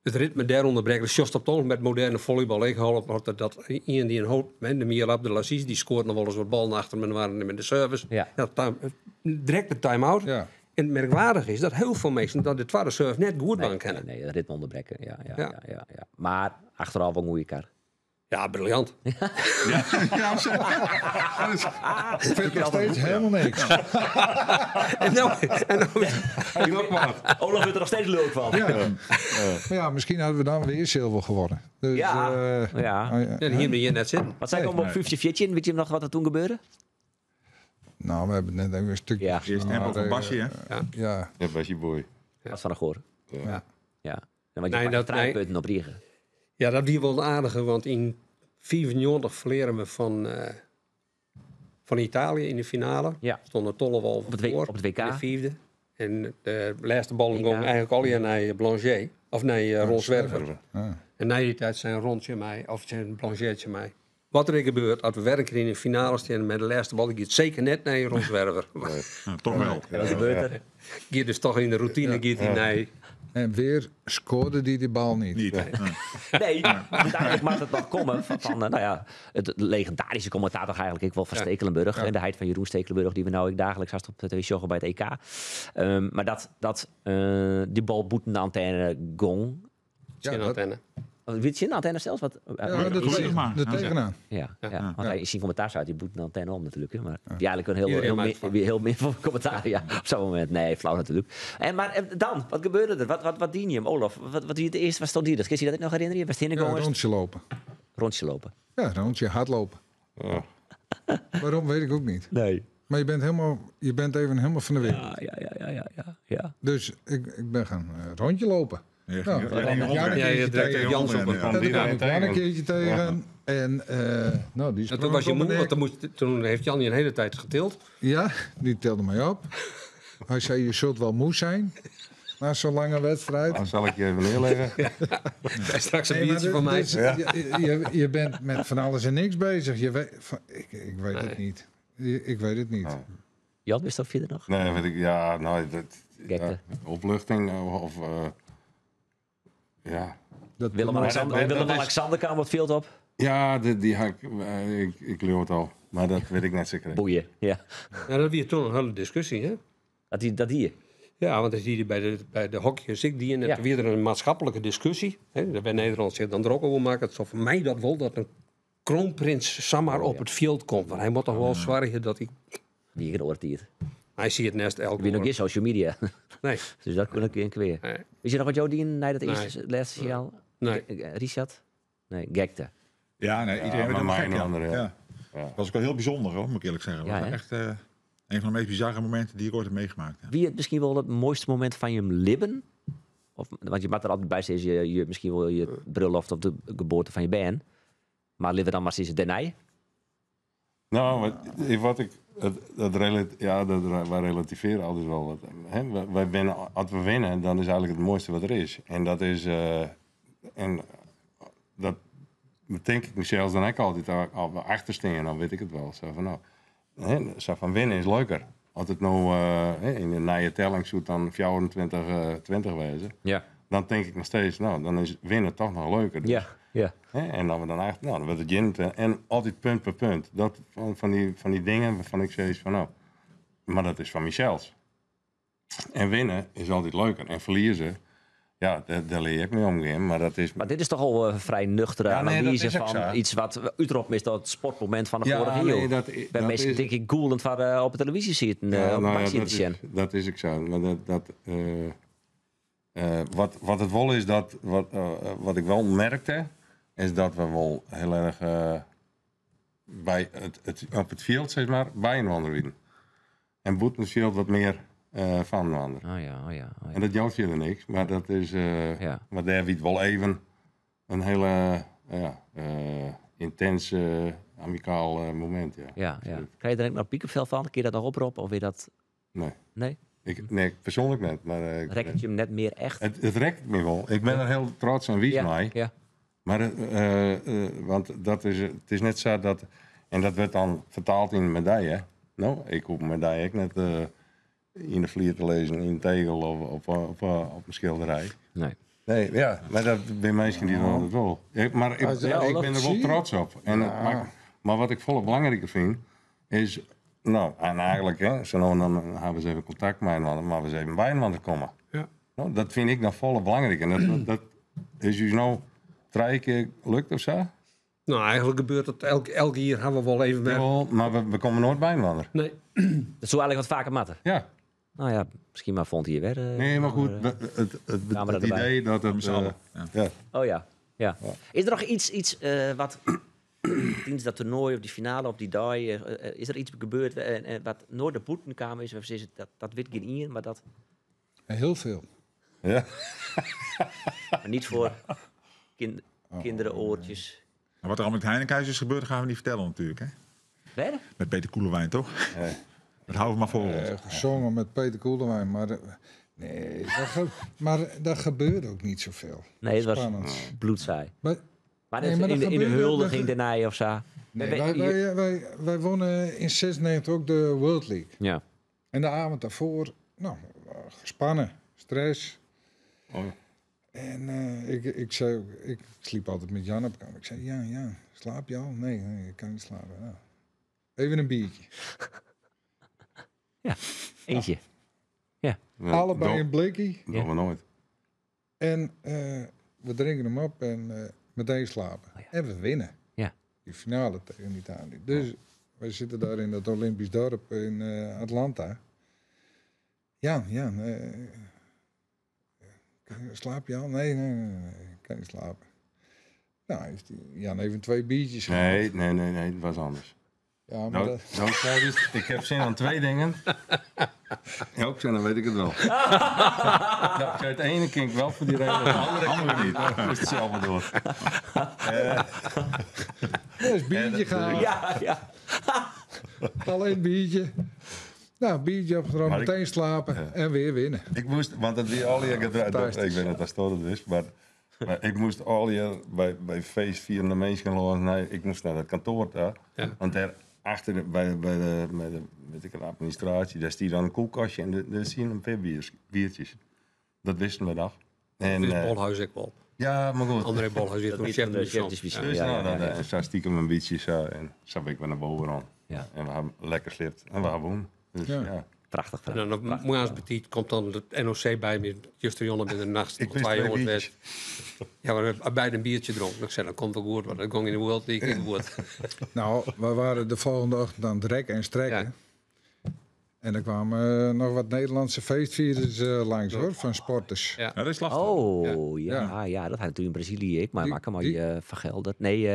het ritme daar onderbreken. Dus Jos op met moderne volleybal. Ik hoop dat iemand die een hoop, de Mier Abdelaziz, die scoort nog wel eens wat ballen achter me waren met de service. Ja. Ja, direct de time-out. Ja. En het merkwaardig is dat heel veel mensen dat de tweede serve net goed nee, kennen. Nee, het ritme onderbreken. Ja. Maar achteraf wel goede kar. Ja, briljant. Ja, ik vind nog steeds helemaal niks. En nou, Olaf wordt er nog steeds leuk van. Ja. Maar ja, misschien hadden we dan weer zilver geworden. Dus, ja. Ja, hier ben je net zitten. Wat zei ik om op 15-14? Weet je nog wat er toen gebeurde? Nou, we hebben net even een stukje. Ja. Eerst tempo van Basje, hè? Ja. Ja, Basje boy. Wat van een goor. Ja. Ja. Want je pakt drie punten op Riegen. Ja, dat die wel aardige, want in 94 verleren we van Italië in de finale. Ja. Stonden Tollewal op het, voor, op het WK. In de vierde. En de laatste bal ging eigenlijk al naar Blanchet. Of nee, Ron Zwerver. Ja. En na die tijd zijn Ron tsjin my, of tsjin Blangé tsjin my. Wat der ek gebeurt, as we wer in kear yn de finale stean met de lêste bal, die giet seker net nei Ron Zwerver. Nee. Ja, toch wel. Ja, wat gebeurt der? Giet dus toch yn de routine, giet hy nei. En weer scoorde die die bal niet. Niet. Nee, uiteindelijk mag het nog komen van, nou ja, het legendarische commentaar toch eigenlijk ik wel van Stekelenburg. En de heit van Jeroen Stekelenburg, die we nou ook dagelijks haast op de tv sjogge bij het EK. Maar dat die bal boeten de antenne gong. Ja, dat antenne. Wie het de antenne zelfs? Wat, ja, dat is maar. De tegenaan. Ja, ja. Ja. Want hij is zijn commentaar uit die boeten de antenne om natuurlijk. Hè. Maar die eigenlijk een heel, heel, heel, heel min van commentaar. Ja, op zo'n moment. Nee, flauw natuurlijk. En, maar dan, wat gebeurde er? Wat dien je hem, Olaf? Wat wie het eerst was stond hier? Dat kun je dat ik nog herinneren? Was het ja, rondje lopen. Rondje lopen. Ja, rondje hardlopen. Ja. Waarom weet ik ook niet. Nee. Maar je bent even helemaal van de wereld. Ja. Dus ik ben gaan rondje lopen. Ja, Jans op een keertje tegen. En, nou, die en toen was je moe, want toen heeft Jan je een hele tijd getild. Ja, die tilde mij op. Hij zei, je zult wel moe zijn na zo'n lange wedstrijd. Dan zal ik je even neerleggen. Ja. Straks een biertje van mij. Dus, je bent met van alles en niks bezig. Je weet, van, ik weet het niet. Ik weet het niet. Nee. Jan, wist dat verder nog? Nee, weet ik. Ja, nou, dat, ja, opluchting of... ja. Dat Willem-Alexander kwam het veld op. Ja, die had ik, ik leer het al. Maar dat weet ik net zeker. Boeien, ja. Ja, dat was toen een hele discussie, hè? Dat hier? Ja, want dat hier bij de hokjes, ik die en het weer een maatschappelijke discussie. Hè, daar bij Nederland zich dan er ook over maken. Het zal voor mij dat wel dat een kroonprins samar op het veld komt. Want hij moet toch wel zorgen dat hij... Wie gehoord hier. Hij ziet het nest elke Wie nog is social media. Nee. Dus dat kon ik een keer. Nee. Weet je nog wat jou die naar dat eerste laatste signaal? Nee. Richard? Nee, gekte. Ja, nee, iedereen werd maar gek, mijn andere. Ja. Ja. Dat was ook wel heel bijzonder, hoor, moet ik eerlijk zeggen. Dat was echt een van de meest bizarre momenten die ik ooit heb meegemaakt. Ja. Wie het misschien wel het mooiste moment van je leven? Of, want je maakt er altijd bij steeds je misschien wel je bruiloft of de geboorte van je band. Maar leven dan maar steeds daarna? Nou, wat ik... wij relativeren altijd wel wat. Hè? Wij winnen, als we winnen, dan is eigenlijk het mooiste wat er is. En dat is... en dat denk ik mezelf dan ook altijd al achterstaan, dan weet ik het wel. Zo van, nou, hè, zo van winnen is leuker. Als het nou in de nieuwe telling zoet dan 24, 20 wezen. Ja. Dan denk ik nog steeds, nou, dan is winnen toch nog leuker. Dus, ja, ja. Hè, en dan we dan echt, nou, dan wordt het 21. En altijd punt per punt. Dat van die dingen waarvan ik zoiets van, nou, maar dat is van mezelf. En winnen is altijd leuker. En verliezen, ja, daar leer ik mee omgaan. Maar, dat is... maar dit is toch al een vrij nuchtere analyse van iets wat Utrop is, dat sportmoment van de vorige eeuw. Bij mensen is... denk ik goelend van op de televisie zitten. Ja, op nou, ja, dat is ik zo. Maar dat, wat het wel is, dat, wat ik wel merkte, is dat we wel heel erg bij het, op het veld, zeg maar, bij een ander winnen. En buiten het veld wat meer van een ander. Oh ja, oh ja, oh ja. En dat jouwt verder niks, maar dat is... Maar daar wiet wel even een hele intens, amicaal moment. Ja. Ja, ja. Krijg je er ook nog piekenvel van? Kun je dat nog oproepen? Of weer dat... Nee. Nee? Nee, persoonlijk net. Maar, rekt het je hem net meer echt? Het rekt me wel. Ik ben er heel trots en wies mee. Ja. Maar, want dat is, het is net zo dat... En dat werd dan vertaald in medaille. Nou, ik hoef een medaille ook net in de vlier te lezen, in een tegel of op een schilderij. Nee. Nee, ja, maar dat ben mensen die dat wel. Maar ik ben er wel trots op. En maar wat ik volop belangrijker vind, is... Nou, en eigenlijk, hè, zo nou, dan hebben we eens even contact met een maar we eens even bij een ander komen. Ja. Nou, dat vind ik dan volop belangrijk. En dat is dus nou 3 keer lukt of zo? Nou, eigenlijk gebeurt dat elk jaar hebben we wel even... Jawel, maar we komen nooit bij een ander. Nee. Dat zou eigenlijk wat vaker matten. Ja. Nou ja, misschien maar vond hier weer. Nee, maar goed, het idee dat het... Ja. Oh ja, ja. Is er nog iets wat... Tijdens dat toernooi of die finale of die dag, is er iets gebeurd en wat nooit de boetenkamer is, of is het, dat weet geen ieder, maar dat... Heel veel. Ja. Maar niet voor kinderen oortjes. Maar wat er al met Heinekenhuis is gebeurd, gaan we niet vertellen natuurlijk, hè? Waar? Met Peter Koelewijn, toch? Nee. Dat houden we maar voor ons. Gezongen met Peter Koelewijn, maar Nee, maar dat gebeurde ook niet zoveel. Nee, het was bloedsaai. Maar, Maar, Nee, maar in, de, in de huldiging daarna of zo. nee, wij wonnen in 96 ook de World League. Ja. En de avond daarvoor, nou, gespannen, stress. Oh, ja. En ik zei, ook- ik sliep altijd met Jan op kamer. Ik zei, Jan, Jan, slaap je al? Nee, nee, ik kan niet slapen. Nou, even een biertje. Eentje. Ja, Allebei een blikkie. Doen we nooit. En we drinken hem op en meteen slapen. Oh ja. En we winnen. Ja. Die finale tegen Italië. Dus wij zitten daar in dat Olympisch dorp in Atlanta. Jan, Jan, slaap je al? Nee, nee, nee, nee, ik kan niet slapen. Nou, heeft die Jan even 2 biertjes gehad. Nee, nee, nee, nee, het was anders. Ja, maar Nou, dat- nou zei dus, ik heb zin aan 2 dingen. Ja, ook zin, dan weet ik het wel. Nou, ik zei het ene kind wel voor die reden, het andere Andere niet. Ik moest het zelf maar door. Ja, is biertje gehaald. Ja, ja. Alleen biertje. Nou, biertje opgedronken, Maar ik- meteen slapen Ja. en weer winnen. Ik moest, want dat wie al die gedraaid, dat, Fantastisch. ik weet niet dat dat is, maar ik moest al die bij feestvierende mensen lopen. Nee, ik moest naar het kantoor daar. Ja. Want daar achter de, bij, bij de, bij de, weet ik, de administratie, daar stier dan een koelkastje en daar zie je een paar biertjes. Dat wisten we dag. En, Dat is eh, Bolhuis ook wel. ja, maar goed. André Bolhuis weer Dat toen is chef de de chef de mission. mission. Dus Ja, nou, ja, dan, ja, ja. en zo stiekem een beetje zo en zo ben ik weer naar boven aan. Ja. En we hebben lekker slipt en we hebben woon. Dus Ja. ja. Prachtig En verhaal. dan op Moerans Petit komt dan het NOC bij me. Juster Jonne binnen de nacht. Ik nog wist 2 twee jongens biertjes. werd. Ja, maar we hebben beide een biertje dronken. Ik zei, dat komt wel goed, want dat ging in de World League in goed. Nou, we waren de volgende ochtend aan het rekken en strekken. Ja. En er kwamen nog wat Nederlandse feestvierders langs, hoor, van sporters. Ja. Ja, dat is lastig. Oh, ja, Ja. ja, dat had natuurlijk in Brazilië ik, maar maak hem al je Van Gelder. Nee,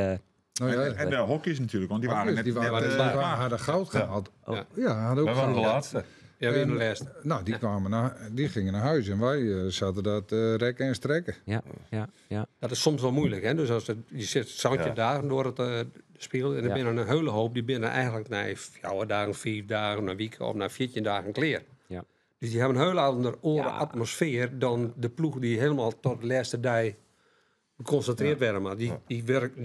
Nou ja, En de hockey's natuurlijk, want die waren net, die waren, net, die klaar. hadden goud gehaald. Oh. Ja. Ja, hadden ook We waren de goud. laatste. Ja, weer En, de laatste. Nou, die, kwamen naar, die gingen naar huis en wij zaten dat rekken en strekken. ja, ja, ja. Dat is soms wel moeilijk, hè? Dus als het, je zit zandje Ja. dagen door het spelen en er Ja. binnen een hele hoop die binnen eigenlijk na 4 dagen, 5 dagen, een week of na 14 dagen kleer. Ja. Dus die hebben een hele andere oren Ja. atmosfeer dan de ploeg die helemaal tot de laatste dag geconcentreerd werden. Maar die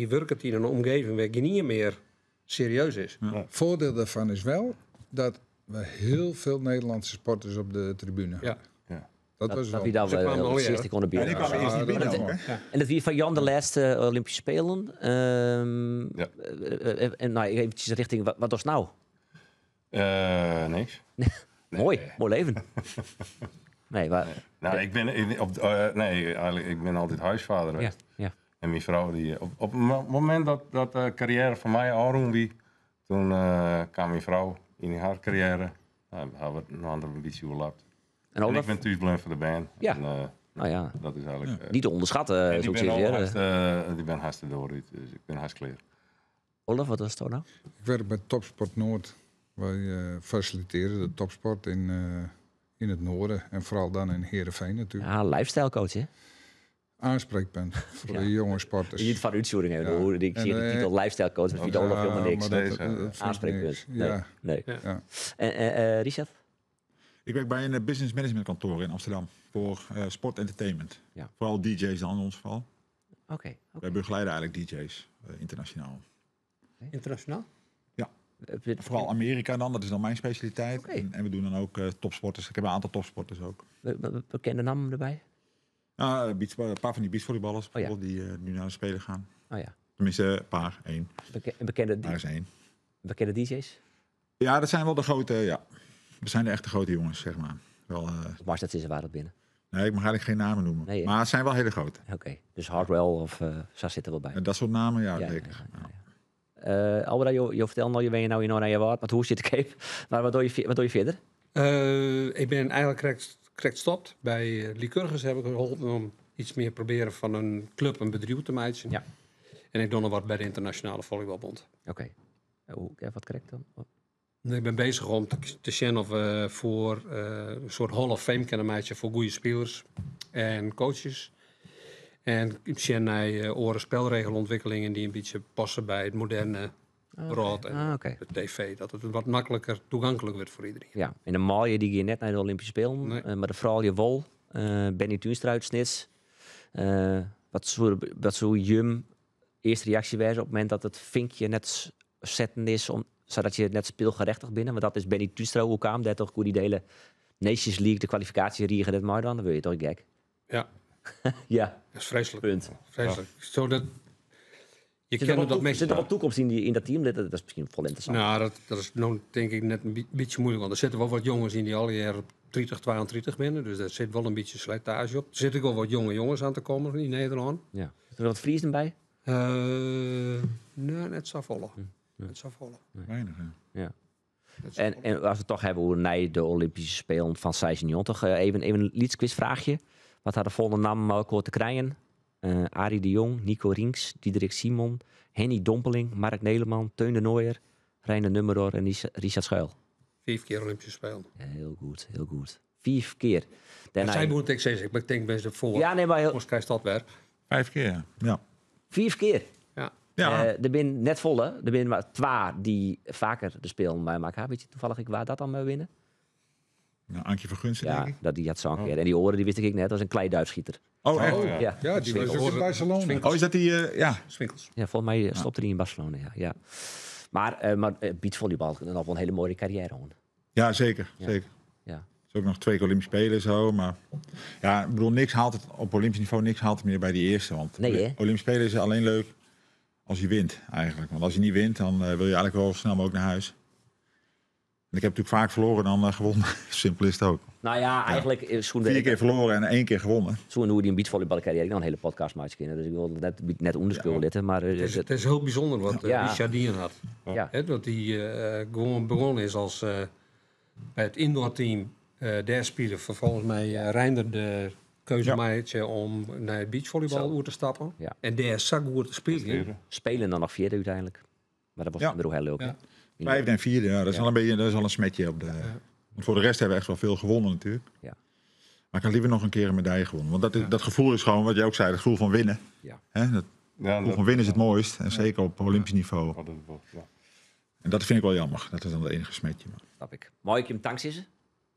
werken in een omgeving waar geen meer serieus is. Voordeel daarvan is wel dat we heel veel Nederlandse sporters op de tribune hadden. Ja. Ja. Dat, Dat, was dat wel. wie daar Ze wel kwamen het al, ja. eerste konden Ja, die binnen. kwamen eerst niet Ja, binnen dat ook, is hè? En dat wie van Jan de laatste Olympische Spelen. Ja. En nou, eventjes richting, wat was nou? Niks. Mooi, mooi leven. Nee, maar... Nou, ik ben, ik, op, nee, eigenlijk, ik ben altijd huisvader Ja, geweest. ja. En mijn vrouw, die, op het moment dat de carrière van mij afrond wie, toen kwam mijn vrouw in haar carrière. Nou, we hebben een ander een beetje overlapt. En En Olaf? ik ben thuis blijven voor de band. Ja. En, Nou ja, dat is eigenlijk... niet te onderschatten, en zo die ik ben zeggen. al haast, die ben haast door, dus ik ben haast klaar. Olaf, wat was het nou? Ik werk bij Topsport Noord. Wij faciliteren de topsport in het noorden. En vooral dan in Heerenveen natuurlijk. Ja, lifestyle coach, hè? Aanspreekpunt voor Ja. de jonge sporters. Niet van uitzoering, hè? Ja. Hoe Ik zie En, de titel lifestyle coach, maar vindt Olaf helemaal niks. maar Nee, dat vind ik Aanspreekpunt. niks. Nee, Ja. nee. Ja. Ja. En, Richard? Ik werk bij een business management kantoor in Amsterdam voor sport entertainment. Ja. Vooral DJ's dan in ons geval. Oké. Wij begeleiden eigenlijk DJ's internationaal. Internationaal? Ja. Vooral Amerika dan, dat is dan mijn specialiteit. Oké. En we doen dan ook topsporters. Ik heb een aantal topsporters ook. Bekende naam erbij? Nou, een paar van die beachvolleyballers Oh ja. bijvoorbeeld, die nu naar de Spelen gaan. Oh ja. Tenminste, een paar, één. Bekende, Daar is één. bekende DJ's? Ja, dat zijn wel de grote, ja. Dat zijn de echte grote jongens, zeg maar. Wel, Maar dat is er waar dat binnen. nee, ik mag eigenlijk geen namen noemen. Nee, hè? maar het zijn wel hele grote. Oké, dus Hardwell of zo zit er wel bij. En dat soort namen, ja, Ja, zeker. ja, Ja. Ja. Alberta, je vertelt al, je bent nou in Oranje Waard, maar hoe zit de cape? Maar wat doe je verder? Ik ben eigenlijk correct gestopt. Bij Lycurgus heb ik geholpen om iets meer proberen van een club een bedrijf te maken. Ja. En ik doe nog wat bij de Internationale Volleybalbond. Oké. Hoe, wat correct dan? Oh. Ik ben bezig om te zien of we voor een soort Hall of Fame kunnen maken voor goede spelers en coaches. En ik zie naar oren spelregelontwikkelingen die een beetje passen bij het moderne wrâld en de TV. Dat it wat makliker toeganklik wurdt foar iderien. Ja, en de manlju dy gean net nei de Olympische Spelen, nee. Mar de froulju wol. Bennie Tuinstra út Snits. Wat soe jim earste reaksje wêze op it momint dat it finkje net setten is, om, sadat je net spylgerechtigd binne? Want dat is Bennie Tuinstra oerkaam, dêrtroch koe dy de hiele Nations League, de kwalifikaasjerige net meidwaan. Dan wurde je toch gek? Ja. Ja. Dat is freeslik. Punt. Freeslik. Ja. Zo dat, je zit kent dat meestal. Zit er wat toekomst in dat team? Dat is misschien vol interessant. Nou, dat is nou denk ik net een beetje moeilijk. Want er zitten wel wat jongens in die al jaren 30, 32 binnen. Dus daar zit wel een beetje slijtage op. Er zitten ook wel wat jonge jongens aan te komen in Nederland. Ja. Zit er wat Friesen bij? Nee, net zo volle. Net zo volle. Nee. Weinig, ja. Ja. En als we het toch hebben over na de Olympische Spelen van 96, even een lyts quizvraagje. Wat had de volgende naam elkaar te krijgen? Arie de Jong, Nico Rienks, Diederik Simon, Henny Dompeling, Mark Neleman, Teun de Nooijer, Reiner Nummerdor en Richard Schuil. 5 keer Olympische Spelen. Ja, heel goed, heel goed. 5 keer. Daarna Zij moet ik zeggen, ik denk best voor. Ja, nee, maar heel Ons krijgt dat weer. 5 keer, ja. 5 keer? Ja. Ja. Er zijn net volle, er zijn maar 2 die vaker de spelen bij elkaar. Weet je toevallig ik waar dat dan mee winnen? Nou, Ankie van Gunsten, Ja, denk ik. dat die had zo'n keer. En die oren die wist ik net, dat was een kleiduifschieter. Oh, echt? Oh, Ja. ja, die was ook in Barcelona. Swinkels. Oh, is dat die, ja. Swinkels. Ja, volgens mij stopte die in Barcelona, ja. Ja. Maar beachvolleybal nog wel een hele mooie carrière, hoor. Ja, zeker, Ja. zeker. Ja. Is ook nog 2 keer Olympische Spelen zo, maar ja, ik bedoel, niks haalt het op Olympisch niveau, niks haalt het meer bij die eerste, want Nee, hè? Olympische Spelen is alleen leuk als je wint eigenlijk. Want als je niet wint, dan wil je eigenlijk wel snel mogelijk naar huis. En ik heb natuurlijk vaak verloren dan gewonnen. Simpel is het ook. Nou ja, eigenlijk is Schoen 4 keer verloren en 1 keer gewonnen. Zo'n hoe die een beachvolleybalcarrière, ik nog een hele podcast maken kunnen. Dus ik wil net, net onderspul litten, maar, Het is heel bijzonder wat Ja. Richard Dien had. Ja. Hè, dat hij gewoon begonnen is als bij het indoor team. Daar spelen vervolgens mij Reinder de keuze maakte om naar het beachvolleybal oer te stappen. Ja. En daar zag goed te spelen. Vierde. Spelen dan nog 4e uiteindelijk. Maar dat was dan heel leuk. Ja. hè? 5e en 4e, ja, dat is Ja. al een beetje, dat is al een smetje op de. Want voor de rest hebben we echt wel veel gewonnen natuurlijk. Ja. Maar ik had liever nog een keer een medaille gewonnen. Want dat gevoel is gewoon, wat jij ook zei, het gevoel van winnen. Ja. Hè, dat Ja, gevoel van winnen is het mooist. En zeker op Olympisch niveau. Dat, dat, ja. En dat vind ik wel jammer. Dat is dan het enige smetje. Maar Snap ik. Mooi, ik hem dank Vond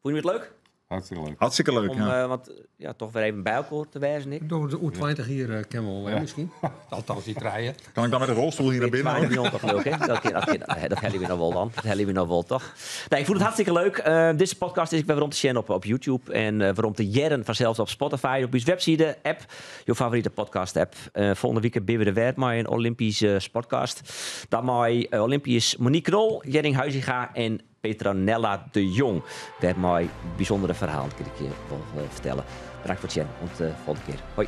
je het leuk? Hartstikke leuk. Hartstikke leuk, Om, ja. want, ja, toch weer even bij elkaar te wijzen, ik. Door de U20 hier kennen we wel, hè, misschien. Althans, die draaien. Kan ik dan met een rolstoel hier naar binnen? ook? 92 leuk, hè? Dat hebben we nog wel dan. Dat hebben we nog wel, toch? Nee, ik vond het hartstikke leuk. Deze podcast is ik weer rond te zien op YouTube. En waarom te jaren vanzelf op Spotify, op uw website, app. Je favoriete podcast-app. Volgende week ben we de weer met een Olympische podcast. Dan met Olympisch Monique Knol, Jenning Huizinga en Petronella de Jong. Daar mooi bijzondere verhaal kan ik je wel vertellen. Bedankt voor het zien. Tot de volgende keer. Hoi.